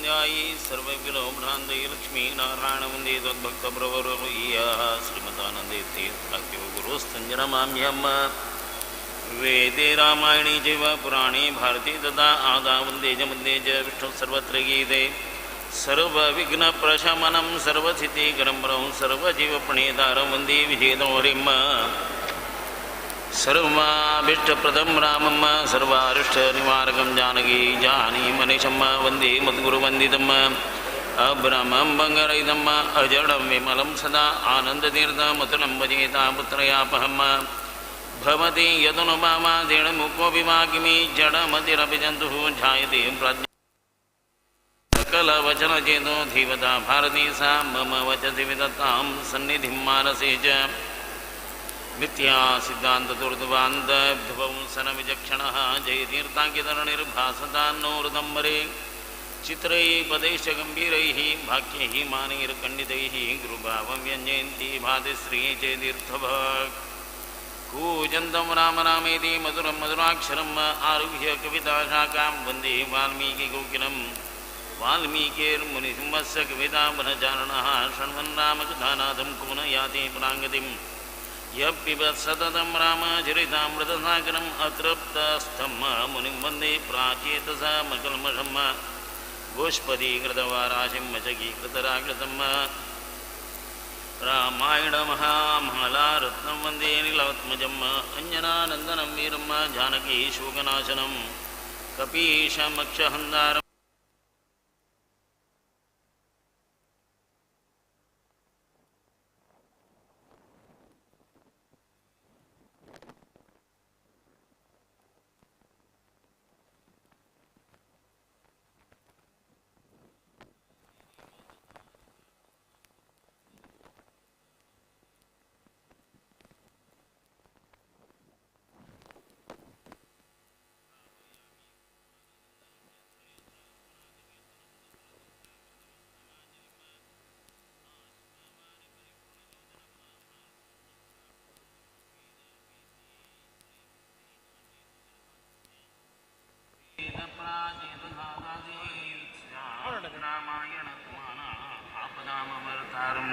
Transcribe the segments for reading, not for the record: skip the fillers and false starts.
उपाध्यायी सर्वविलोभ्रान्तये लक्ष्मीनारायण वन्दे तद्भक्तप्रवरः श्रीमदानन्दे तीर्थाख्यो गुरुस्तञ्जनमाम्यहम्। वेदे रामायणे चैव पुराणे भारते तथा आदा वन्दे च वन्दे च विष्णु सर्वत्र गीते। सर्वविघ्नप्रशमनं सर्वस्थितिकरं परं सर्वजीवप्रणेतारं वन्दे विजेतं हरिम्। सर्वाभीष्टप्रदं रामं सर्वारिष्टनिवारकं जानकी जानी मनीषं वन्दे मद्गुरुवन्दितम्। अब्रह्मं भङ्गरहितं अजडं विमलं सदा आनन्दतीर्थमतुलं भजेतापुत्रयापहम्। भवति यदनुभावादेण मुकोऽपि वाग्मी जडमतिरपि जन्तुः जायते प्राज्ञा। सकलवचनचेतो धीवता भारती सा मम वचसि विदत्तां सन्निधिं मानसे च। मिथ्या सिद्धान्तदुर्ध्वान्तध्वंसनविचक्षणः जयतीर्थाङ्कितरणिर्भासतान्नोरुदम्बरे। चित्रैः पदैश्च गम्भीरैः वाक्यैः मानैर्खण्डितैः गुरुभावं व्यञ्जयन्ती भातिश्री जयतीर्थभाक्। कूजन्तं राम रामेति मधुरं मधुराक्षरम् आरुह्य कविताशाखां वन्दे वाल्मीकिकोकिलं। वाल्मीकेर्मुनिसिंहस्य कवितावनचारणः शृण्वन् रामकथानाथं को न याति पराङ्गतिम्। यः पिबत् सततं रामचरितामृतसागरम् अतृप्तस्थं मुनिं वन्दे प्राचेतसामकल्मषं। गोष्पदीकृतवाराशिं मचकीकृतराकृतं रामायणमहामालारत्नं वन्दे नीलात्मजम्। अञ्जनानन्दनं वीरं जानकी शोकनाशनं कपीशमक्षहन्तारम्।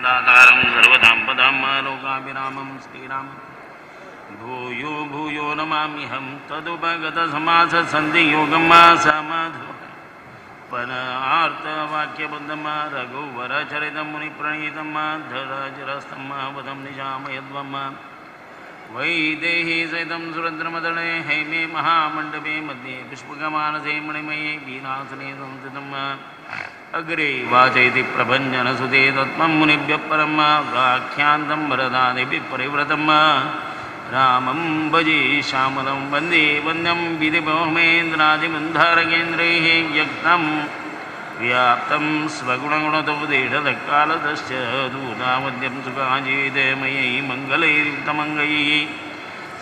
दातारं सर्वदां पदां लोकाभिरामं श्रीराम भूयो भूयो नमाम्यहं। तदुपगतसमाससन्धियोगं समाधु परार्तवाक्यबद्धं रघुवरचरितं मुनिप्रणीतं धरजरस्तं वदं निशामयध्वं। वैदेही सहितं सुरद्रमदणे हैमे महामण्डपे मध्ये पुष्पकमानसे मणिमये वीरासने संस्थितम्। अग्रे वाचयति प्रभञ्जनसुते तत्त्वं मुनिभ्यः परं व्याख्यान्तं वरदादिभिः परिव्रतं। रामं भजे श्यामलं वन्दे वन्द्यं विधिबहुमेन्द्रादिबन्धारकेन्द्रैः व्यक्तं व्याप्तं स्वगुणगुणतोपदेशकालतश्च दूतामद्यं सुखाजीतमयैः मङ्गलैर्युक्तमङ्गैः।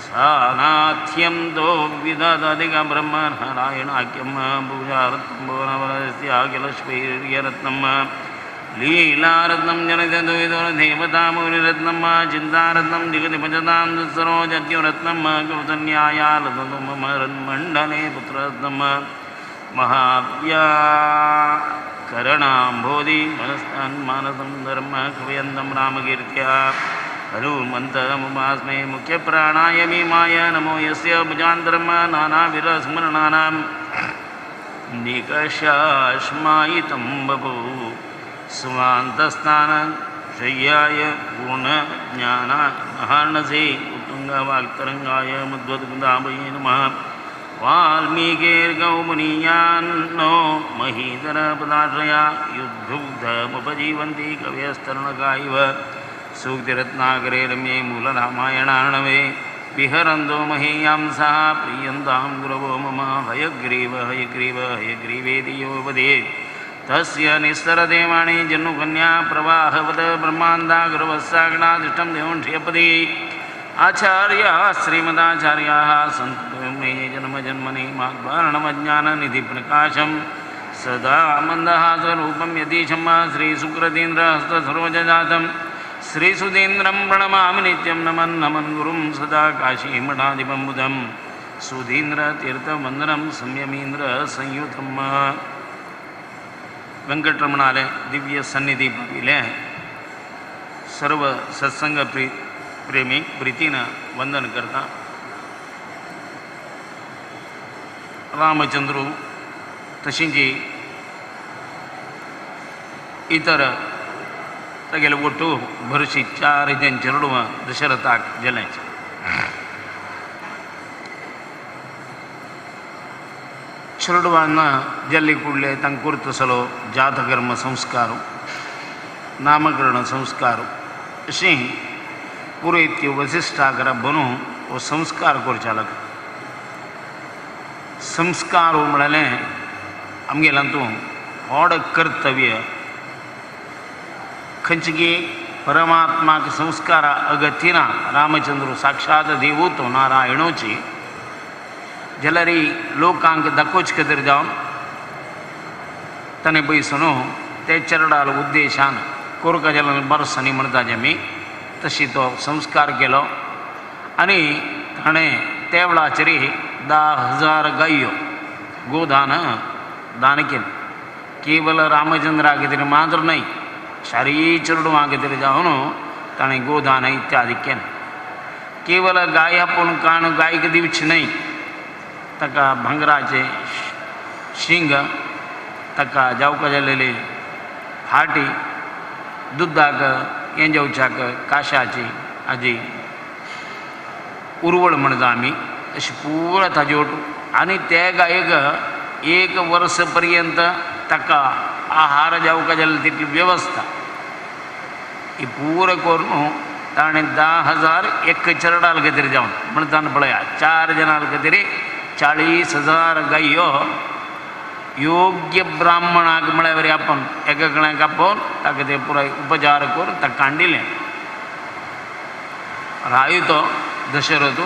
सानाथ्यं तो विदधदिगं ब्रह्म नारायणाख्यं पूजारत्नं भुवनवरस्याखिलश्वैर्यरत्नं लीलारत्नं जनितद्वैतदेवतामुनिरत्नं चिन्तारत्नं दिगतिभजतां सरोजद्युरत्नं गौतन्यायालतनु मम रन्मण्डले पुत्ररत्नं महाव्याकरणाम्भोधि मनस्तान्मानसं धर्म कवयन्तं रामकीर्त्या हनुमन्तमुपास्मे। मुख्यप्राणाय भीमाय नमो यस्य भुजान्तरं नानाविरस्मरणानां निकषाश्मायितं बभू। स्वान्तस्थानशय्याय पूर्णज्ञानार्णसे उत्तुङ्गवाक्तरङ्गाय मध्वद्गुदाभये नमः। वाल्मीकिर्गौमुनीयान्नो महीधरपदाश्रया युद्धुग्धमुपजीवन्ति कवयस्तरुणका इव। सूक्तिरत्नाकरे रम्ये मूलरामायणार्णवे विहरन्तो महीयां सः प्रीयन्तां गुरवो मम। हयग्रीव हयग्रीव हयग्रीवेति यो वदेत् तस्य निस्सरते वाणी जन्नुकन्या प्रवाहवद ब्रह्मान्दा गुरवस्सागणादिष्टं देवं श्रियपदे। आचार्याः श्रीमदाचार्याः सन्तु मे जन्म जन्मनि माद्वारणमज्ञाननिधिप्रकाशं सदा मन्दहासरूपं यतीशं श्रीसुकृतीन्द्रहस्तसरोजजातं श्रीसुधीन्द्रं प्रणमामि नित्यं नमन् नमन् गुरुं सदा काशीमठाधिपं बुधं सुधीन्द्रतीर्थवन्दनं संयमीन्द्र संयुतम्। वेंकटरमणाले दिव्य सन्निधी पाविले सर्व सत्संग प्रेमी प्रीतीन वंदन करता। रामचंद्रू तशींची इतर तागेले ಒಟ್ಟು ಭರಸಿ 4 ಜನ ಚರಡುವ ದಶರಥಾಕ್ ಜಲಂಚ ಚರಡುವನ್ನ ಜಲ್ಲಿ ಕೂಡಲೇ ತಂಗ ಕುರ್ತಸಲು ಜಾತಕರ್ಮ ಸಂಸ್ಕಾರ ನಾಮಕರಣ ಸಂಸ್ಕಾರ अशी पुरोहित्य वसिष्ठाकरा बनू वो संस्कार करचालक संस्कार म्हळ्यार आमगेल्यान तूं व्हड कर्तव्य खंयची परमात्माक संस्कार अगतीना रामचंद्र साक्षात देवतो नारायणोची जाल्यार लोकांक दाखोवचे खातीर जावन ताणें पयसो ते चरडाल उद्देशान कोरका जाल्यार बरसांनी म्हणटा आमी तशी तो संस्कार केलो आनी ताणें त्या वेळाचेर 10,000 गायो गोदान दान केलें। केवल रामचंद्रा खातीर मात्र न्हय शारी चेडवां खातीर जावन ताणें गोदान इत्यादी केलें। केवल गाय आपूण काण गायक दिवची न्हय, ताका भांगराचें शिंग, ताका जावका जालेली फाटी, दुदाक हें जावच्याक काशाची आजी उरवळ म्हणटा आमी अशी पुरा ताजी ओटू आनी ते गायक 1 वर्स पर्यंत ताका आहार जावका जाल्यार तितली व्यवस्था ही पुरा करून ताणें 10,000 एक चरडाल खातीर जावन म्हणटा पळया 4 जाणां खातीर 40,000 गायो योग्य ब्राह्मणाक म्हळ्यार आपण एका कणाक आपोवन ताका ते पुराय उपचार करून ताका कांडिलें। राय तो दशरथ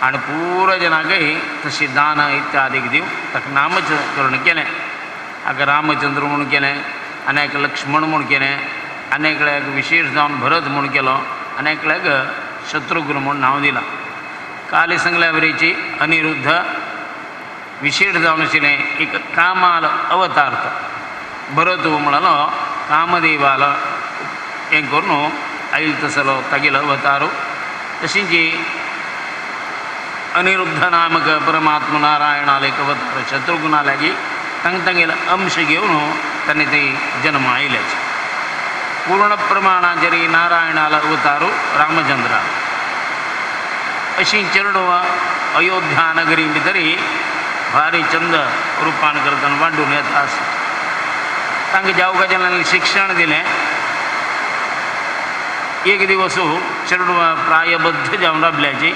आनी पुरा जनाकय तशी दान इत्यादी दिवन ताका नामकरण केलें। हाका रामचंद्र म्हूण केलें, आनी एक लक्ष्मण म्हूण केलें, आनी एकल्याक विशेश जावन भरत म्हूण केलो, आनी एकल्याक शत्रुघ्न म्हूण नांव दिलां। काली सांगल्या वरीची अनिरुद्ध विशेष जावन आशिल्लें एक कामाल अवतार तो भरत म्हळ्यालो कामदेवालो हें करून आयल तसलो तागेलो अवतार। तशींच अनिरुद्ध नामक परमात्मा नारायणाले एक अवतार शत्रुघ्ना लागीं तांकां तांगेलो अंश घेवन ताणें ते जन्म आयल्याचे पूर्ण प्रमाणाचेर नारायणालो अवतार रामचंद्रा। अशी चेडवां अयोध्या नगरी भितर भारी चंद रुपान करतना वांटून येता आसा। तांकां जावका जाल्यार शिक्षण दिलें। एक दिवस चेडवां प्रायबद्ध जावन राबल्याची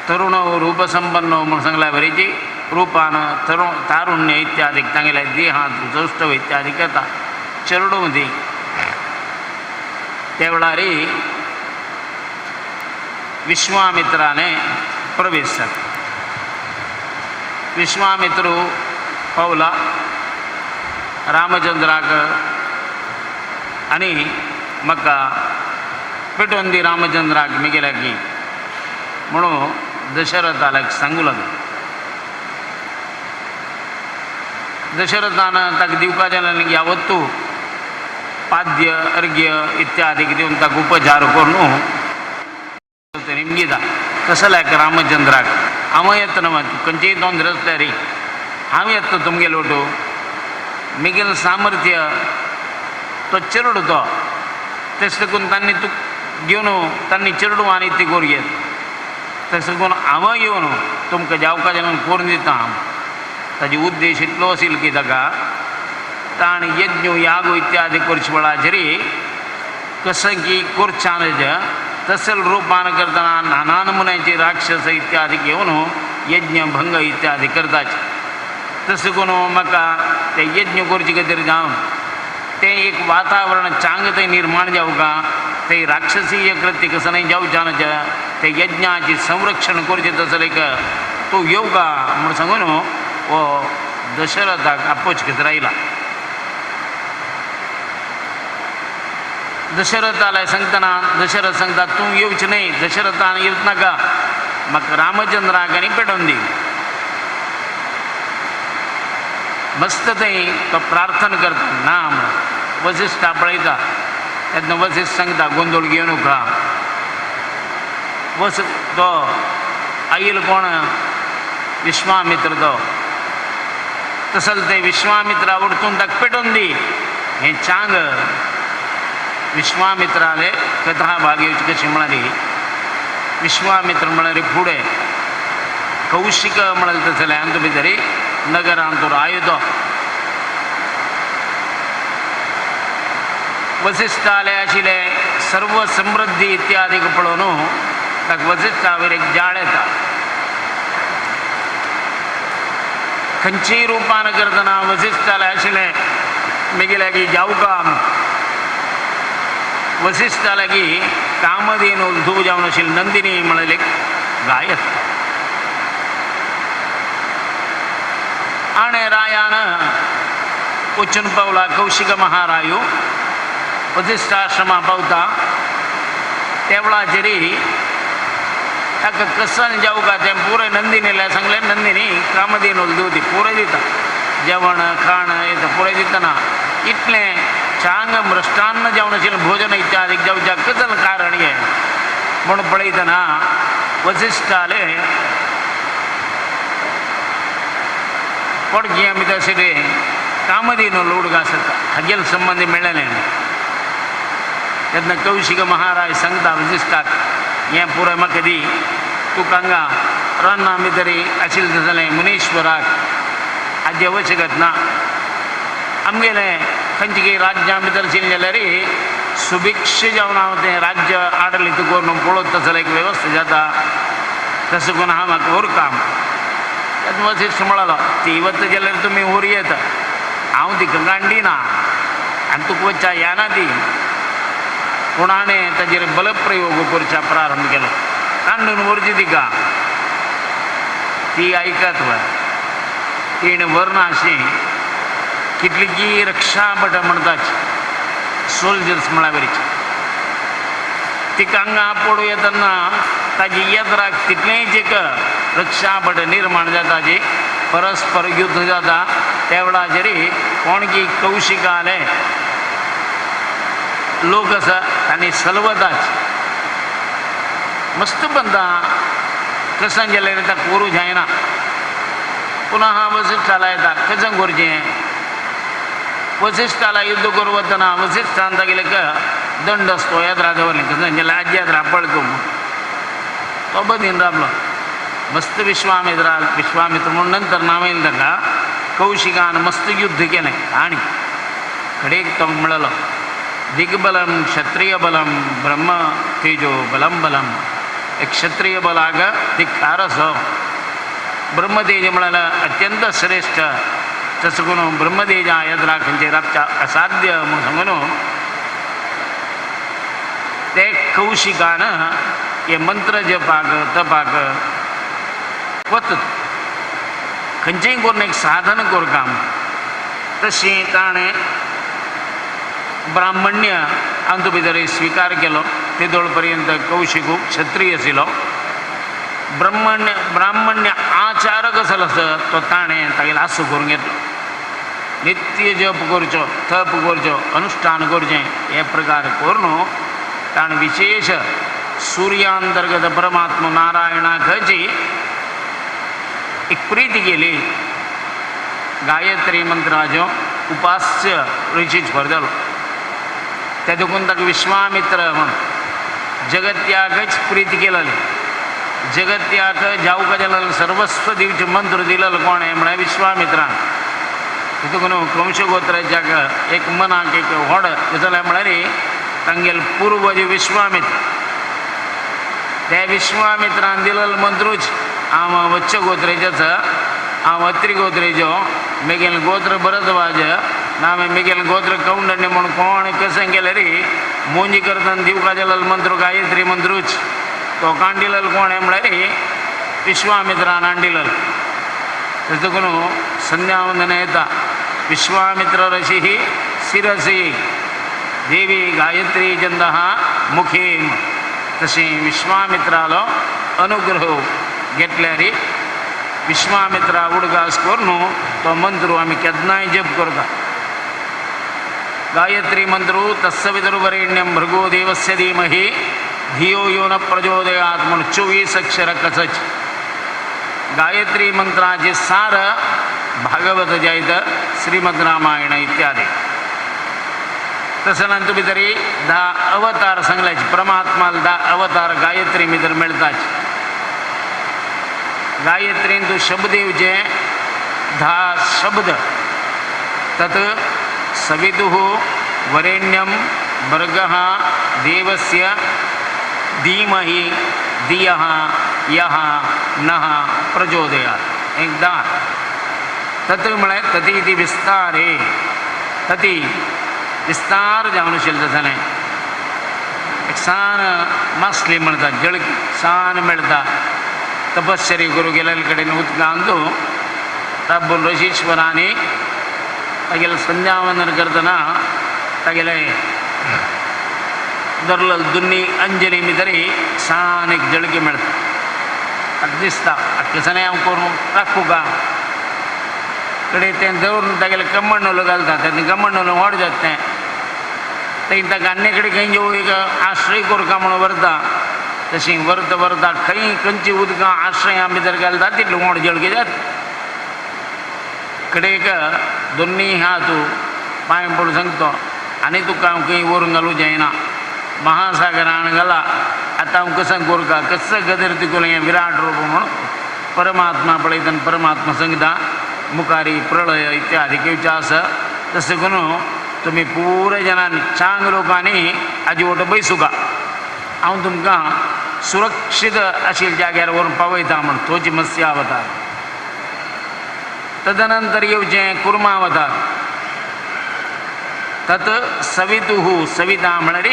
तरुण रूपसंपन्न म्हूण सांगल्या बरेची रूपान तरुण तारुण्य इत्यादी तांगेल्या देहांत सौष्ठव इत्यादी करता चेडूं ती त्या वेळार विश्वामित्राने प्रवेश जाता। विश्वामित्र पावला रामचंद्राक आनी म्हाका पेटोवन दी रामचंद्राक मिगेल्या की म्हणून दशरथाक सांगू लागलो। दशरथान ताका दिवपा जाल्यार यावत्तू पाद्य अर्घ्य इत्यादी दिवन ताका उपचार करून निमगिता कसल्याक रामचंद्राक हांव येता न्हय खंयचेय तोंड रस्त्यार हांव येता तुमगेलो ओटू मिगेल सामर्थ्य तो चेडू तो तेश देखून तांणी तूं घेवन तांणी चेडू आनी ती करून घेत तेश देखून हांव येवन तुमकां जावका जाल्यार करून दिता हांव। ताजे उद्देश इतलो आशिल्लो की ताका ताणें यज्ञ याग इत्यादी करचे वेळाचेर कसं की करच्यान तसल रूपान करतना नाना नमुन्याचे राक्षस इत्यादी घेवन यज्ञ भंग इत्यादी करतात। तशें करून म्हाका ते यज्ञ करचे खातीर जावन तें एक वातावरण चांग थंय निर्माण जावका ते राक्षसीय कृत्य कसं न्हय जावच्यान ते यज्ञाचें संरक्षण करचें तसलें एक तूं येवका म्हूण सांगून हो दशरथाक आपोवचे खातीर आयला। दशरथाला सांगतना दशरथ सांगता तूं येवचें न्हय, दशरथान येवच नाका, म्हाका रामचंद्राक आनी पेटोवन दी। मस्त थंय तो प्रार्थना करता ना म्हण वसिश्ठा पळयता तेन्ना वसिश्ठ सांगता गोंदळ घेवं नका. वस तो आयल कोण विश्वामित्र तो तसल ते विश्वामित्रा उडतून ताका पेटोवन दी हें चांग विश्वामित्राले कथा भाग येवची कशी म्हळ्यार विश्वामित्र म्हळ्यार फुडें कौशिक म्हळ्यार तसलें आनी भितर नगरांत रायो वसिष्ठाले आशिल्ले सर्व समृद्धी इत्यादी पळोवन ताका वसिष्ठावयर एक जाळ येता. खंयचीय रुपान करतना वसिष्ठाले आशिल्लें मागीर लागीं जावका वसिष्ठा लागीं कामधेनू धूव जावन आशिल्ली नंदिनी म्हळ्यार एक गाय आसता. आनी रायान वचून पावला कौशिक महारायू वसिष्ठाश्रमा पावता त्या वेळाचेर ताका कसन जावका तें पुराय नंदिनीला सांगलें नंदिनी कामधेनू धूव ती पुराय दिता जेवण खाण येता पुराय दितना इतलें चांग मृष्टान्न जावन आशिल्लें भोजन इत्यादी जावच्या कसल कारण हें म्हूण पळयतना वसिष्ठाले पडगे भितर आशिल्लें कामधेनू उडक आसता हागेल संबंदी मेळ्ळें. तेन्ना कौशिक महाराज सांगता वसिष्ठाक हें पुराय म्हाका दी तुका हांगा रान्ना भितर आशिल्लें जालें मुनीश्वराक हाजी आवश्यकत ना. आमगेलें खंयचे राज्यां भितर आशिल्लें जाल्यार सुभिक्ष जावन हांव तें राज्य आडलित करून पळोवत तसो एक वेवस्था जाता तसो करून हांव म्हाका व्हर काम. तेन्ना वसिष्ठ म्हळालो ती वता जाल्यार तुमी व्हर येता हांव तिका कांडिना आनी तुका वच्चा येना ती. पूण हाणें ताजेर बलप्रयोग करच्या प्रारंभ केलो कांडून व्हरची तिका ती आयकत वा तिणें व्हरना अशी कितलीकी रक्षाभट म्हणटाची सोल्जर्स म्हळ्यार बरीची तिका हांगा पडूं येतना ताजी येद्राक तितलेंच एक रक्षाभट निर्माण जाता जी परस्पर युद्ध जाता त्या वेळाचेर कोण की कौशिकाले लोक आसा तांणी सलवताच मस्त बंदा कसां गेल्यार ताका व्हरूं जायना. पुनः वसिष्ठाला येता कशें करचें वसिष्ठाला युद्ध करूं वतना वसिष्ठान तागेले दंड आसतो येद्रा दवरलें कशें गेल्यार आजी येद्रा पळतो तो बदीन राबलो मस्त विश्वामित्र विश्वामित्र म्हूण नंतर नांव येयलें ताका कौशिकान मस्त युद्ध केलें आनी कडेक तो म्हणलो दिग्बलम क्षत्रिय बलम ब्रह्म तेजो बलम बलम एक क्षत्रिय बलाग धिक्कार असो ब्रह्मतेज म्हळ्यार अत्यंत श्रेष्ठ तसो करून ब्रह्मतेजा येद्रा खंयचे राबच्या असाध्य म्हूण सांगून ते कौशिकान हे मंत्र जपाक तपाक वत खंयचेय करून एक साधन कर काम तशें ताणें ब्राह्मण्य हातूंत भितर स्विकार केलो. तेदोळ पर्यंत कौशिकू क्षत्रिय आशिल्लो ब्रह्मण्य ब्राह्मण्य आचार कसलो आसा तो ताणें तागेलो आसो करून घेतलो. नित्य जप करचो तप करचो अनुष्ठान करचें हे प्रकार करून ताणें विशेष सूर्यांतर्गत परमात्मा नारायणाची एक प्रीती केली. गायत्री मंत्राचो उपास्य ऋषीच जालो त्या देखून ताका विश्वामित्र म्हण जगत्याकच प्रीती केलेली जगत्याक जावका जाल्यार सर्वस्व दिवचे मंत्र दिलेलो कोण म्हळ्यार विश्वामित्रान. तितून वंशगोत्राच्याक एक मनाक एक व्हड जालें म्हळ्यार तांगेले पूर्वज विश्वामित्र त्या विश्वामित्रान दिलेलो मंत्रूच हांव वच्च गोत्रेचोच हांव अत्री गोत्रेचो मेगेले गोत्र भरद्वाज ना मेगेले गोत्र कौंडण्य म्हूण कोण कशें केलें रे मोंजी करतना दिवका जालेलो मंत्र गायत्री मंत्रूच तो कांडिलेलो कोण म्हळ्यार विश्वामित्रान हाडिलेलो. देखून संध्यावंदन येता विश्वामित्र ऋषी शिरसी देवी गायत्री चंदः मुखे तशें विश्वामित्रालो अनुग्रह घेतल्यार विश्वामित्रा उडगास करून तो मंत्र आमी केन्नाय जप करता. गायत्री मंत्र तत्सवितुर्वरेण्यं भर्गो देवस्य धीमहि धियो यो न प्रचोदयात् म्हूण 24 अक्षर कसच. गायत्री मंत्राचे सार भागवत जायत, श्रीमद रामायण इत्यादी. तसं नंतर भितर 10 अवतार सांगल्याचे, परमात्माला 10 अवतार गायत्री भितर मेळटाच. गायत्रीन तूं शब्द येवचे 10 शब्द, तत् सवितुः वरेण्यं भर्गः देवस्य धीमहि धियः यः नः प्रचोदयात्. एकदा तत् म्हळ्यार तती इति विस्तारे, तती विस्तार जावन आशिल्लें जालें. एक सान मासली म्हणटा, जळकी सान मेळटा. तपश्चर्या करूं गेल्ले कडेन उदकांत ताबून ऋषीश्वरांनी तागेलें संध्यावंदन करतना तागेलें धरलो दुन्नी अंजनी भितर सान एक जळकी मेळटा. आतां दिसता आतां कशें हांव करूं राखूं का कडे तें दवरून तागेलें कमंडलो घालता, तें कमंडलो व्हड जाता. तें थंय ताका आन्य कडेन खंय घेवन एक आश्रय करता म्हणून व्हरता. तशी व्हरता व्हरता खंय खंयची उदकां आश्रया भितर घालता तितली व्हड जळकी जाता. कडेक दोन्ही हात पांय पडून सांगतो आनी तुका हांव खंय व्हरून घालूं जायना, महासागरान घाला, आतां हांव कसं करका, कसं गदर तिकून हें विराट रूप म्हणून परमात्मा पळयता. परमात्मा सांगता मुखारी प्रळय इत्यादी किंवा आसा तशें करून तुमी पुरे जणांनी चांग लोकांनी हाजी वट बैसुका, हांव तुमकां सुरक्षीत आशिल्ल्या जाग्यार व्हरून पावयता म्हण तोची मत्स्य अवतार. तदनंतर येवचें कुर्मावतार. तत् सवितुः, सविता म्हळ्यार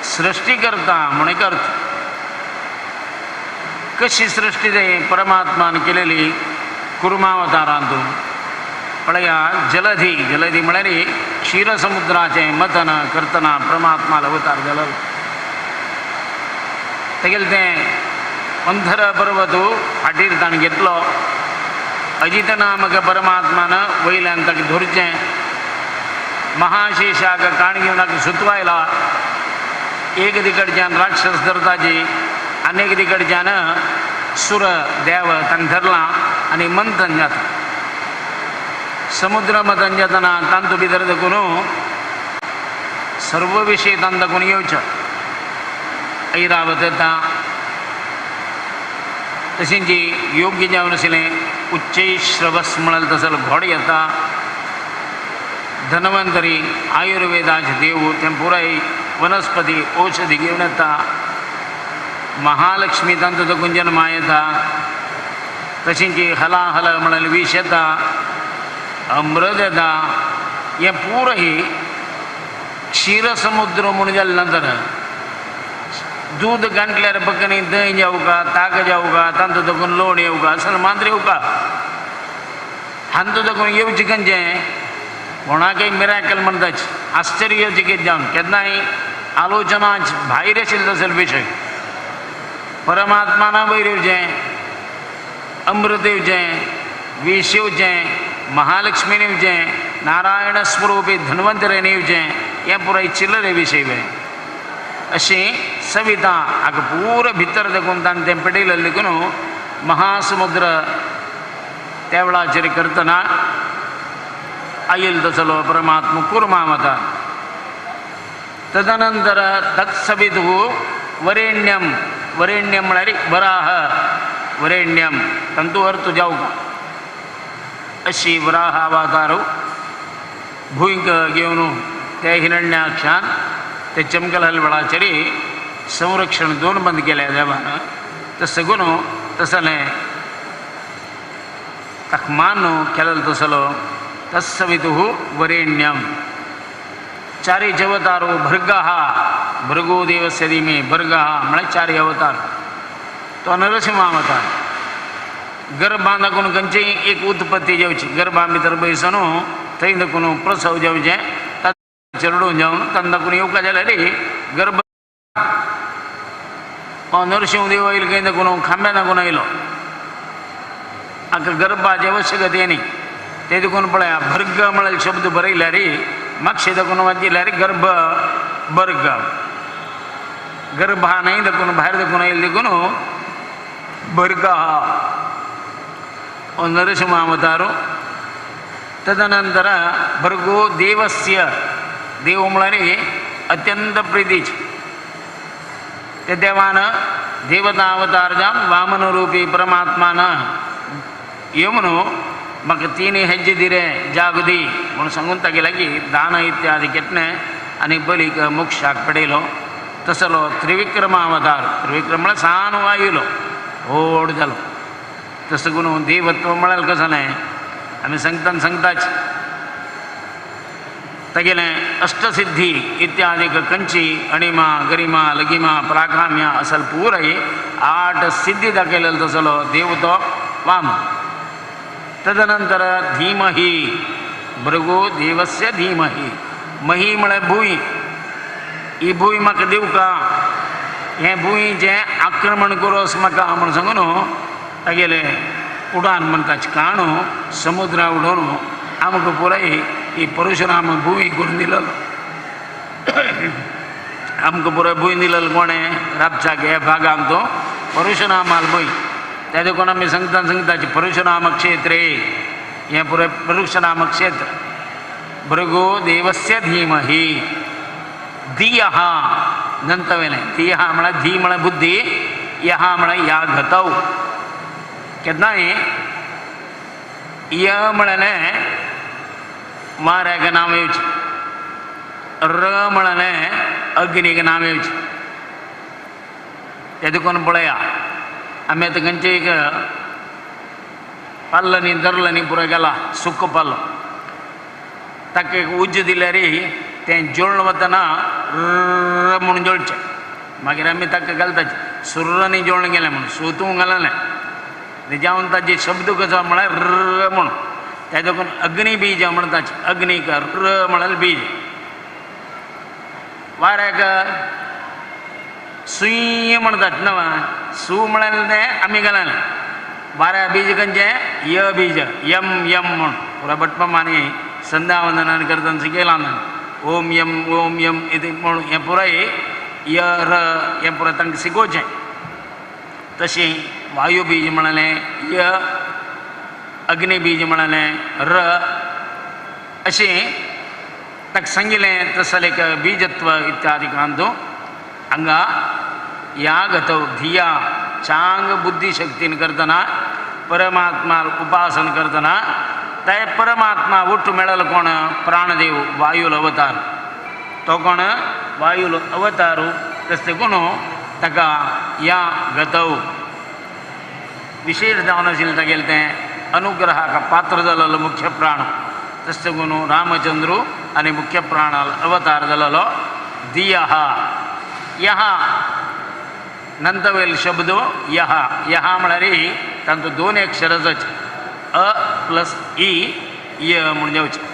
सृष्टीकर्ता म्हण एक अर्थ. कशी सृष्टी ते परमात्मान केलेली कुर्मावतारांतून पळया. जलधी, जलधी म्हळ्यार क्षीरसमुद्राचें मथन करतना परमात्मालो अवतार जालो. तेगेलें तें मंथर पर्वत फाटीर ताणें घेतलो. अजित नामक परमात्मान वयल्यान ताका धरचें, महाशेषाक काण घेवन ताका सुतवायला. एक दिकडच्यान राक्षस धरताची आनी एक दिकडच्यान सुर देव ताणें धरलां आनी मंथन जाता. समुद्र मंथन जातना तांतू भितर देखून सर्व विशय तांकां दाखोवन येवचो. ऐरावत येता, तशेंच योग्य जावन आशिल्लें उच्चैश्रवस म्हळ्यार तसो घोड येता. धन्वंतरी आयुर्वेदाचे देव तें पुराय वनस्पती औषधी घेवन येता. महालक्ष्मी तांचो देखून जन्मा येता. तशेंच हलाहल म्हळ्यार विष येता, अमृत येता. हें पुराय क्षीरसमुद्र म्हूण जालें नंतर दूद गांठल्यार बकनी दही जावका, ताक जावका, तांचो देखून लोण येवका, असल मांद्र येवका. हांचो देखून येवचें खंयचें कोणाकय मिराकल म्हणटाच, आश्चर्यचकित जावन केन्नाय आलोचना भायर आशिल्लो तसलो विशय. परमात्माना वयर येवचें, अमृत येवचें, विष येवचें, महालक्ष्मीन येवचें, नारायण स्वरूपी धन्वंतरेन येवचें, हें पुराय चिल्लरे विशय वे. अशी सविता हाका पुरो भितर देखून ताणें तें पेटयलें देखून महासमुद्र त्या वेळाचेर करतना आयल तसलो परमात्मा कुर्मावतार. तदनंतर तत्सवितुः वरेण्यम, वरेण्यम म्हळ्यार वराह वरेण्यम तांतू अर्थ जावका. अशी वराह अवतार भूंयक घेवन ते हिरण्याक्षान ते चमकल वेळाचेर संरक्षण दोन बंद केल्या देवान. तशें करून तसलें ताका मान केलेलो तसलो तत्सवितुः वरेण्यम. चारी अवतारो भर्गः, भर्गो देवस्य धीमहि भर्गः म्हळ्यार चारी अवतार. तो नरसिंह अवतार गर्भां दाखोवन खंयचीय एक उत्पत्ती जावची, गर्भां भितर बैसून थंय दाखोवन प्रसव जावचें, चेडूं जावन तांकां दाखोवन येवका जाल्यार गर्भ नरसिंह देव आयलो खंय दाखोवन खांब्या दाखोवन आयलो. हाका गर्भाची आवश्यकता न्ही. ते देखून पळया भर्ग म्हळ्यार शब्द बरयल्यार मातशें देखून वाचिल्यार गर्भ बर्ग गर्भा न्हय देखून भायर देखून आयले देखून बर्ग हो नरसिंह अवतारो. तदनंतर भर्गो देवस्य देव म्हळ्यार अत्यंत प्रितीच ते देवान देवता अवतार जावन वामनरूपी परमात्मान येवन म्हाका तिनी हेज्जे दिरे जाग दी म्हूण सांगून तागे लागीं दान इत्यादी घेतलें आनी बलीक मोक्षाक पडयलो. तसलो त्रिविक्रमावतार त्रिविक्रम म्हळ्यार सान वायुलो व्हड जालो. तसो करून देवत्व म्हळ्यार कशें जालें आमी सांगतना सांगताच तागेलें अष्टसिद्धी इत्यादी कंची अणिमा गरिमा लगिमा प्राकाम्य असल पुराय 8 सिद्धी दाखयलेलो तसलो देव तो वाम. तदनंतर धीमही भृगो देवस्य धीमही मही म्हळ्यार भूंय ही भूंय म्हाका दिवका हें भूंयचें आक्रमण करोस म्हाका म्हूण सांगून तागेलें उडान म्हणटा काणू समुद्रा उडोवन आमकां पुराय ही परशुराम भूंय करून दिलेलो. आमकां पुराय भूंय दिलेलो कोणें राबच्याक ह्या भागान तो परशुरामाल भूंय. त्या देखून आमी सांगता सांगताची परशुराम क्षेत्रे हें पुराय परशुराम क्षेत्र. भृगो देवस्य धीमही धियः नंतर धियः म्हळ्यार धी म्हळ्यार बुद्धी यः म्हळ्यार या गतौ. केन्नाय य म्हळ्यार वाऱ्याक नांव येवचें र म्हळ्यार अग्नीक नांव येवचें. तें देखून पळया आमी आतां खंयचे एक पाल्लांनी दरलांनी पुराय गेला सुको पाल्लो ताका एक उज्ज दिल्यार तें जळून वतना र म्हूण जळचें. मागीर आमी ताका घालताचे सुर्रांनी जळून गेलें म्हूण सुतूंक घाललें जावन ताजे शब्द कसो म्हळ्यार र म्हूण. त्या देखून अग्नी बीज म्हणटाचे अग्नीक र म्हळ्यार बीज. वाऱ्याक सुय म्हणटात न्हय सू म्हळ्यार तें आमी घाललें वाऱ्या बीज खंयचें य बीज यम यम म्हूण पुराय भटमामांनी संध्यावंदनान करतना शिकयलां ओम यम इति म्हूण हें पुराय य र हें पुराय तांकां शिकोवचें. तशें वायु बीज म्हळ्यार य अग्नी बीज म्हळ्यार र अशें ताका सांगिल्लें. तसलें एक बीजत्व इत्यादी कांतो हांगा ह्या गतौ धिया चांग बुद्धिशक्तीन करतना परमात्मा उपासन करतना ते परमात्मा उठ मेळलो कोण प्राणदेव वायुल अवतार तो कोण वायुल अवतारू. तशें कोण ताका ह्या गतौ विशेष जावन आशिल्लें तागेलें तें अनुग्रहाक पात्र जालेलो मुख्य प्राण. तशें करून रामचंद्रू आनी मुख्य प्राण अवतार जालेलो दियः यः नंतवेल शब्द यः यः म्हळ्यार तांचो 2 अक्षरांचोच अ प्लस ई य म्हूण जावचें.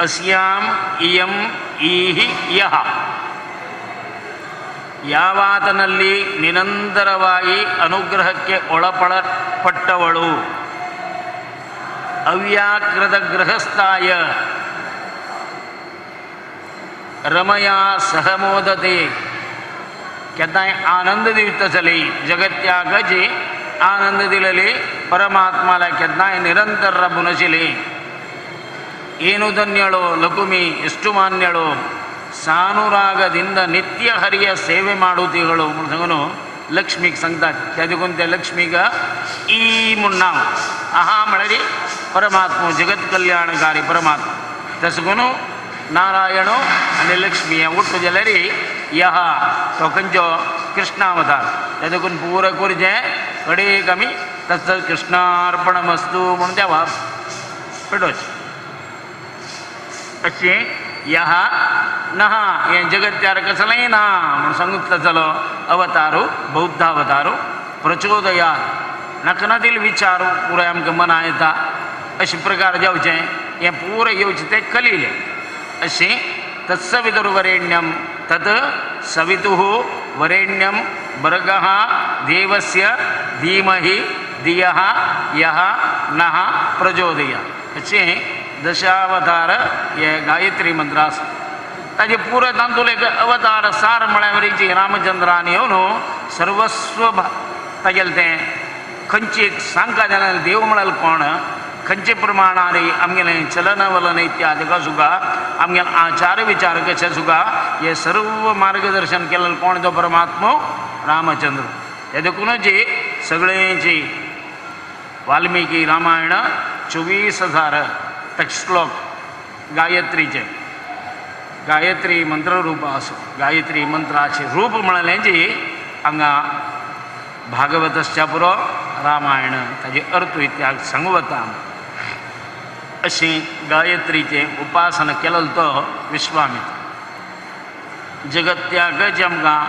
अस्याम इयम ಈಹಿ ಯಹ ಯಾವಾತನಲ್ಲಿ ನಿರಂತರವಾಗಿ ಅನುಗ್ರಹಕ್ಕೆ ಒಳಪಡಪಟ್ಟವಳು ಅವ್ಯಾಕೃತ ಗೃಹಸ್ಥಾಯ ರಮಯಾ ಸಹಮೋದತೆ केन्नाय आनंद दिवतसली जगत्यागची आनंद दिलेली परमात्माला केन्नाय निरंतर राबून आशिल्ली. ಏನು ಧನ್ಯಳೋ ಲಕುಮಿ ಎಷ್ಟು ಮಾನ್ಯಳೋ ಸಾನುರಾಗದಿಂದ ನಿತ್ಯ ಹರಿಯ ಸೇವೆ ಮಾಡುತ್ತೀಗಳು म्हणून ಲಕ್ಷ್ಮೀಗೆ सांगतात. त्या देखून त्या लक्ष्मीक ई म्हूण नांव आहा म्हळ्यार परमात्मा जगत कल्याणकारी परमात्मा. तशें करून नारायणो आनी लक्ष्मी हें उठ्ठ जाल्यार यह तो खंयचो कृष्णावतार. त्या देखून पुरो करचें कडेक आमी तस कृष्णार्पणमस्तू म्हणून देवा पेटोवचें. अशें यह नह हें जगत्यार कसलेंय ना म्हूण सांगूंक जालो अवतारो बौद्धावतारो प्रचोदयात नकनातील विचार पुराय आमकां मना येता अशे प्रकार जावचें हें पुराय येवचें तें कलिलें. अशें तत्सवितुर्वरेण्यं तत् सवितुः वरेण्यं भर्गः देवस्य धीमहि धियः यः नः प्रचोदयात् अशें दशावतार हे गायत्री मंत्र आसा. ताजे पुरो तातूंत एक अवतार सार म्हळ्यार वरीची रामचंद्रान येवन सर्वस्व तागेलें तें खंयची एक सांगका जाल्यार देव म्हळ्यार कोण, खंयचे प्रमाणार आमगेलें चलन वलन इत्यादी सुद्दां आमगेले आचार विचार कशे सुद्दां हे सर्व मार्गदर्शन केलें कोण तो परमात्मो रामचंद्र. हे देखूनच सगळ्यांची वाल्मिकी रामायण 24,000 श्लोक गायत्रीचे गायत्री मंत्ररूप आसो. गायत्री मंत्राचे रूप म्हळ्ळें जी हांगा भागवतश्चा पुरो रामायण ताजे अर्थ इत्याग सांगू वता. अशी गायत्रीचें उपासना केलें तो विश्वामित्र. जगत्याग आमकां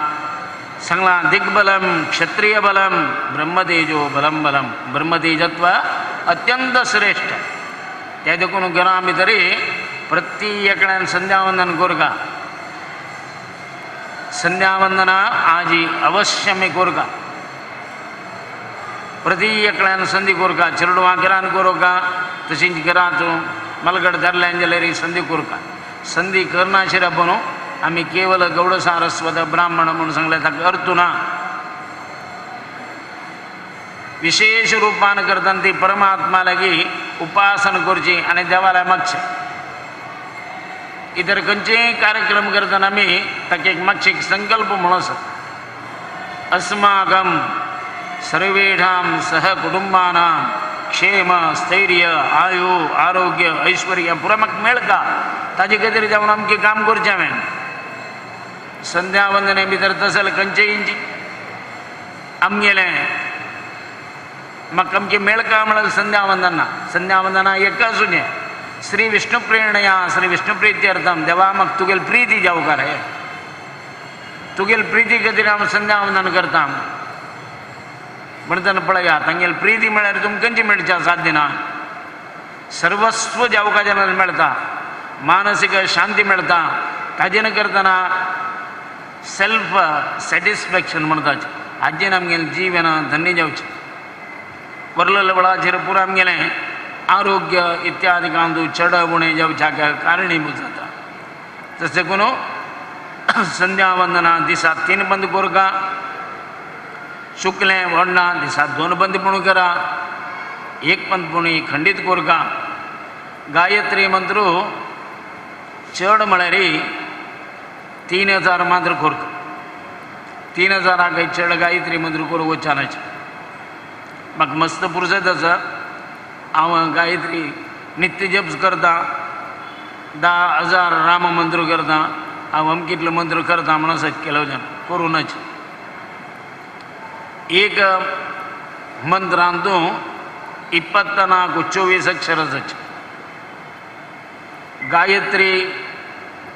सांगलां दिग्बलम क्षत्रिय बलम ब्रह्मतेजो बलम बलम, ब्रह्मतेजत्व अत्यंत श्रेष्ठ. ते देखून घरां भितरी प्रति एकल्यान संध्यावंदन करका. संध्यावंदना आजी अवश्य आमी करका. प्रति एकल्यान संदी करका, चेडवां घरान करका, तशींच घरांत मलगड धरल्यान जाल्यार संदी करका. संदी करनाशिल्ल्या न्हू आमी केवल गौड सारस्वत ब्राह्मण म्हूण सांगलें ताका अर्थ ना. विशेष रूपान करतना ती परमात्मा लागीं उपासना करची आनी देवाला मागचें. इतर खंयचेय कार्यक्रम करतना आमी ताका एक मातशें एक संकल्प म्हणून आसा, अस्माकं सर्वेषां सह कुटुंबानां क्षेम स्थैर्य आयु आरोग्य ऐश्वर्य पुरो म्हाका मेळका, ताजे खातीर जावन आमचें काम करचें हांवें. संध्यावंदने भितर तसले खंयचेय आमगेलें म्हाका आमचें मेळका म्हळ्यार संध्यावंदना. संध्यावंदना एकच तुजें श्री विष्णु प्रेरणया श्री विष्णु प्रीत्यर्थम देवा म्हाका तुगेली प्रिती जावकार हे, तुगेली प्रिती खातीर हांव संध्यावंदन करता म्हणटना पळया तांगेली प्रिती म्हळ्यार तुमकां खंयची मेळच्या साध्य ना. सर्वस्व जावका जाल्यार मेळटा, मानसीक शांती मेळटा. ताजेन करतना सेल्फ सॅटिस्फॅक्शन म्हणटाचे हाजेन आमगेलें जीवन धन्य जावचें. वरलेल्या वेळाचेर पुरो आमगेलें आरोग्य इत्यादी कांदू चड उणें जावच्याक कारणीभूत जाता. तशें देखून संध्यावंदना दिसा 3 बंद करका, शुकलें व्हडना दिसा 2 बंद पूण करा, 1 बंद पूण खंडीत करका. गायत्री मंत्र चड म्हळ्यार 3,000 मात्र करका. 3,000 चड गायत्री मंत्र करूंक वचनाचे. म्हाका मस्त पुरसत आसा, हांव गायत्री नित्य जप करता, 10,000 राम मंत्र करता, हांव अमकितलो मंत्र करता म्हणून सत केलो जाण करूनच. एक मंत्रांतू 24 24 अक्षर जाचे. गायत्री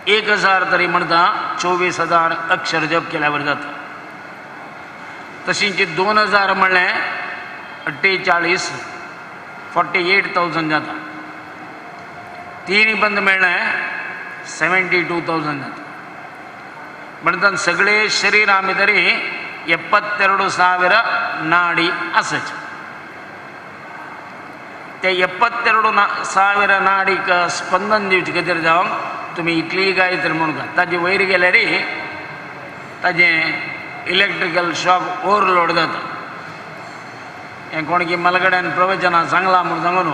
1,000 तरी म्हणटा 24,000 अक्षर जप केल्यावर जाता. तशींच 2,000 म्हणलें 48 48,000 जाता. 3 बंद मेळ्ळें 72,000 जाता. म्हणटात सगळे शरीरा भितरी 72,000 नाडी आसाचे. ते 72,000 नाडीक स्पंदन दिवचे खातीर जावन तुमी इतली गायत्री म्हणून ताजे वयर गेल्यार ताजें इलेक्ट्रिकल शॉक ओवरलोड जाता. हें कोण की मलगड्यान प्रवचनां सांगलां म्हूण सांगून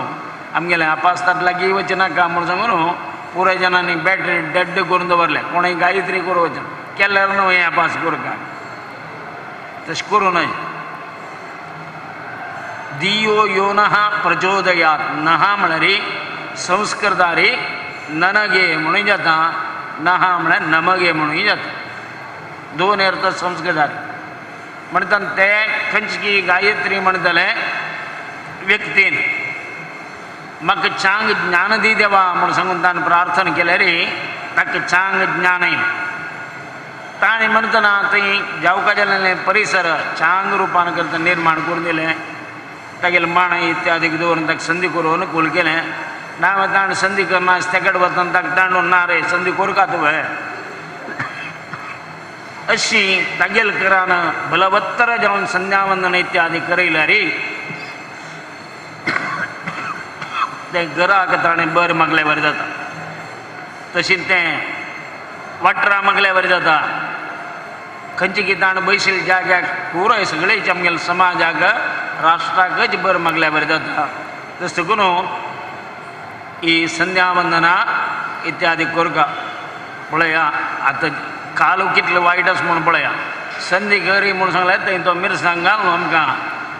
आमगेलें आपास्तात लागीं वचनाका नाका म्हूण सांगून पुराय जाणांनी बॅटरी डेड करून दवरल्या. कोणूय गायत्री करूं वचना केल्यार न्हू हें अपास करता, तशें करूं नये. दियो यो नः प्रचोदयात, नहा म्हळ्यार संस्कृतारी ನನಗೆ म्हणून जाता, नहा म्हळ्यार नमगे म्हणून जाता. 2 अर्थ संस्कृतारी म्हणटात ते खंयची गायत्री म्हणटले व्यक्तीन म्हाका चांग ज्ञान दी देवा म्हूण सांगून ताणें प्रार्थना केल्यार ताका चांग ज्ञान येयलें. ताणें म्हणटना थंय जावका जाल्लें परिसर चांग रुपान करता निर्माण करून दिलें. तागेलें माण इत्यादी दवरून ताका संदी करून कूल केलें. ना ताणें संदी करना तेकड वतना ताका तांडून ना रे संदी करका तुवें अशी तागेल करान बलवत्तर जावन संध्यावंदन इत्यादी करयल्यार तें घराक ताणें बरें मागल्या बरें जाता, तशें तें वाटरा मागल्या बरें जाता. खंयचे की ताणें बैशिल्ल्या जाग्याक पुराय सगळेच आमगेल्या समाजाक राष्ट्राकच बरें मागल्या बरें जाता. तशें करून ही संध्यावंदना इत्यादी करका पळया. आतां काल कितलो वायट आसा म्हूण पळया. संदी गरी म्हूण सांगलें थंय तो मिरसांग घालून आमकां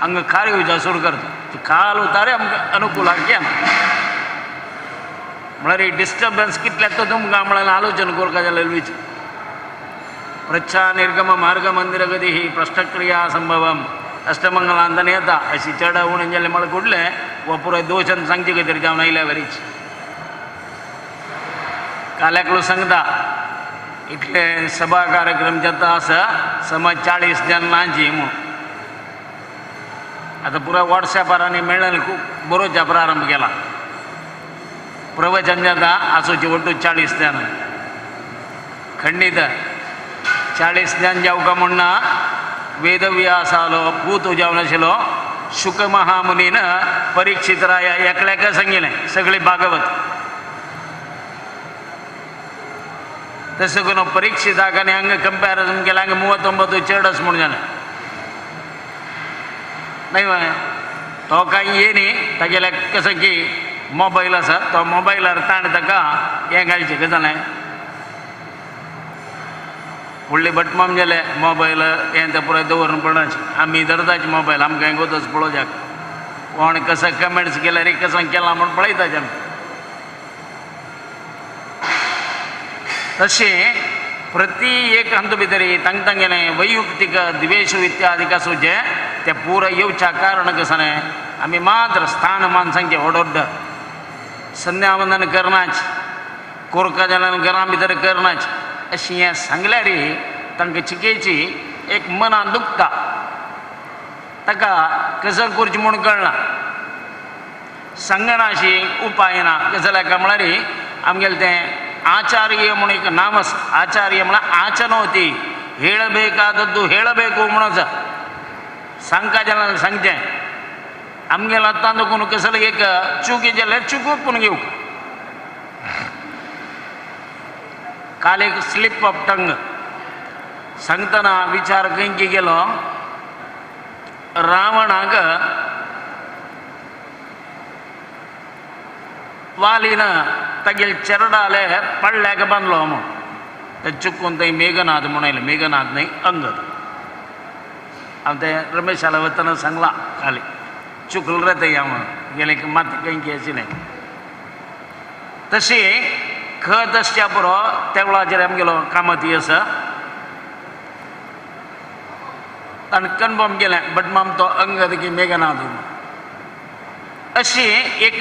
हांगा कार्य येवच्या सुरू करता. काल उतारे आमकां अनुकूलाक येना म्हळ्यार डिस्टर्बन्स कितले तो तुमकां म्हळ्यार आलोचन करपा जाल्यार विचार. प्रच्छा निर्गम मार्ग मंदिर गती ही प्रश्नक्रिया संभवम अष्टमंगलांतन येता अशी चड उणें जालें म्हळ्यार कुडलें हो पुराय दोशन सांगचे खंय तरी जावन आयल्या वरीच. काल एकलो सांगता इतले सभा कार्यक्रम जाता आसा समज 40 जणांची म्हूण. आतां पुराय वॉट्सॅपार आनी मेळ्ळें खूब बरोवच्या प्रारंभ केला. प्रवचन जाता आसोचे ಒಟ್ಟು 40 ಜನ. ಖಂಡಿತ 40 जन जावका म्हण्णा वेदव्यासालो पूत जावन आशिल्लो शुक महामुनीन परीक्षित राया एकल्याक सांगिल्लें सगळी भागवत. तशें करून परीक्षिताक आनी हांगा कंपॅरिजन केलें हांगा 39 चेडस म्हूण जालें न्हय मरे. तो कांय ये न्ही तागेल्या कसं की मोबायल आसा तो मोबायलार ताणें ताका हें घालचें कितें जालें व्हडले भटमाम जाले मोबायल हें तें पुराय दवरून पडनाचे. आमी धरताच मोबायल आमकां हें गोतच पळोवच्याक कोण कसो कमेंट्स केल्यार कसो केला म्हूण पळयताच आमी. तशें प्रति एक हातूंत भितर तांग तांगेलें वैयुक्तीक द्वेश इत्यादी आसूचें तें पुराय येवच्या कारण कसं न्हय आमी मात्र स्थान मान सांगचें व्हड व्हड संध्यावंदन करनाच कोरका जाल्यार घरां भितर करनाच अशें हें सांगल्यार तांकां चिकेची एक मनान दुखता ताका कसं करचें म्हूण कळना सांगना अशी उपाय ना. कशें जाल्यार काय म्हळ्यार आमगेलें तें ಆಚಾರ್ಯ म्हूण एक नाम आसा. ಆಚಾರ್ಯ म्हळ्यार ಆಚನೋತಿ ಹೇಳಬೇಕಾದದ್ದು ಹೇಳಬೇಕು म्हणून सांगका जाल्यार सांगचें. आमगेलें आतां देखून कसलें एक चुकी जाल्यार चुकूक पूण घेवंक. काल एक स्लीप ऑफ टंग सांगतना विचार खंय गेलो रावणाक वालीन तागेले चेरडाले पडल्याक बांदलो म्हूण ते चुकून थंय मेघनाथ म्हूण आयलें. मेघनाथ न्हय अंगद. हांव तें रमेशाला वतना सांगलां काली चुकलो रे थंय हांव गेलें की मात खंय आशिल्लें. तशें खत आसच्या पुरो तेवळाचेर आमगेलो कामती आसा ताणें कन्फर्म केलें भटमाम तो अंगद की मेघनाथ. अशी एक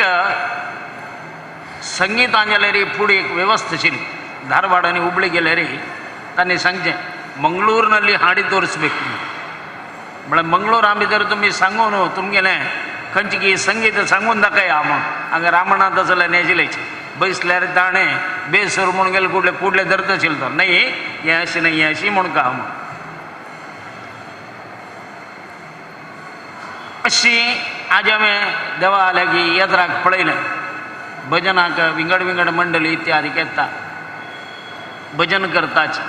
संगीतान जाल्यार फुडें एक व्यवस्था आशिल्ली. धारवाड आनी हुबळी गेल्यार तांणी सांगचें मंगळूरನಲ್ಲಿ हाडी तोरिसಬೇಕು म्हळ्यार मंगळूरा भितर तुमी सांगून तुमगेलें खंयची की संगीत सांगून दाखया म्हूण. हांगा रामनाथ आसले नेजिलेच बैसल्यार ताणें बेसूर म्हूण गेले कुडले कुडले धरता आशिल्लो तो न्हय हें अशें न्हय हें अशें म्हूण का म्हूण. अशी आज हांवें देवा लागीं येद्राक पळयलें भजनाक विंगड विंगड मंडळी इत्यादी येता भजन करताच.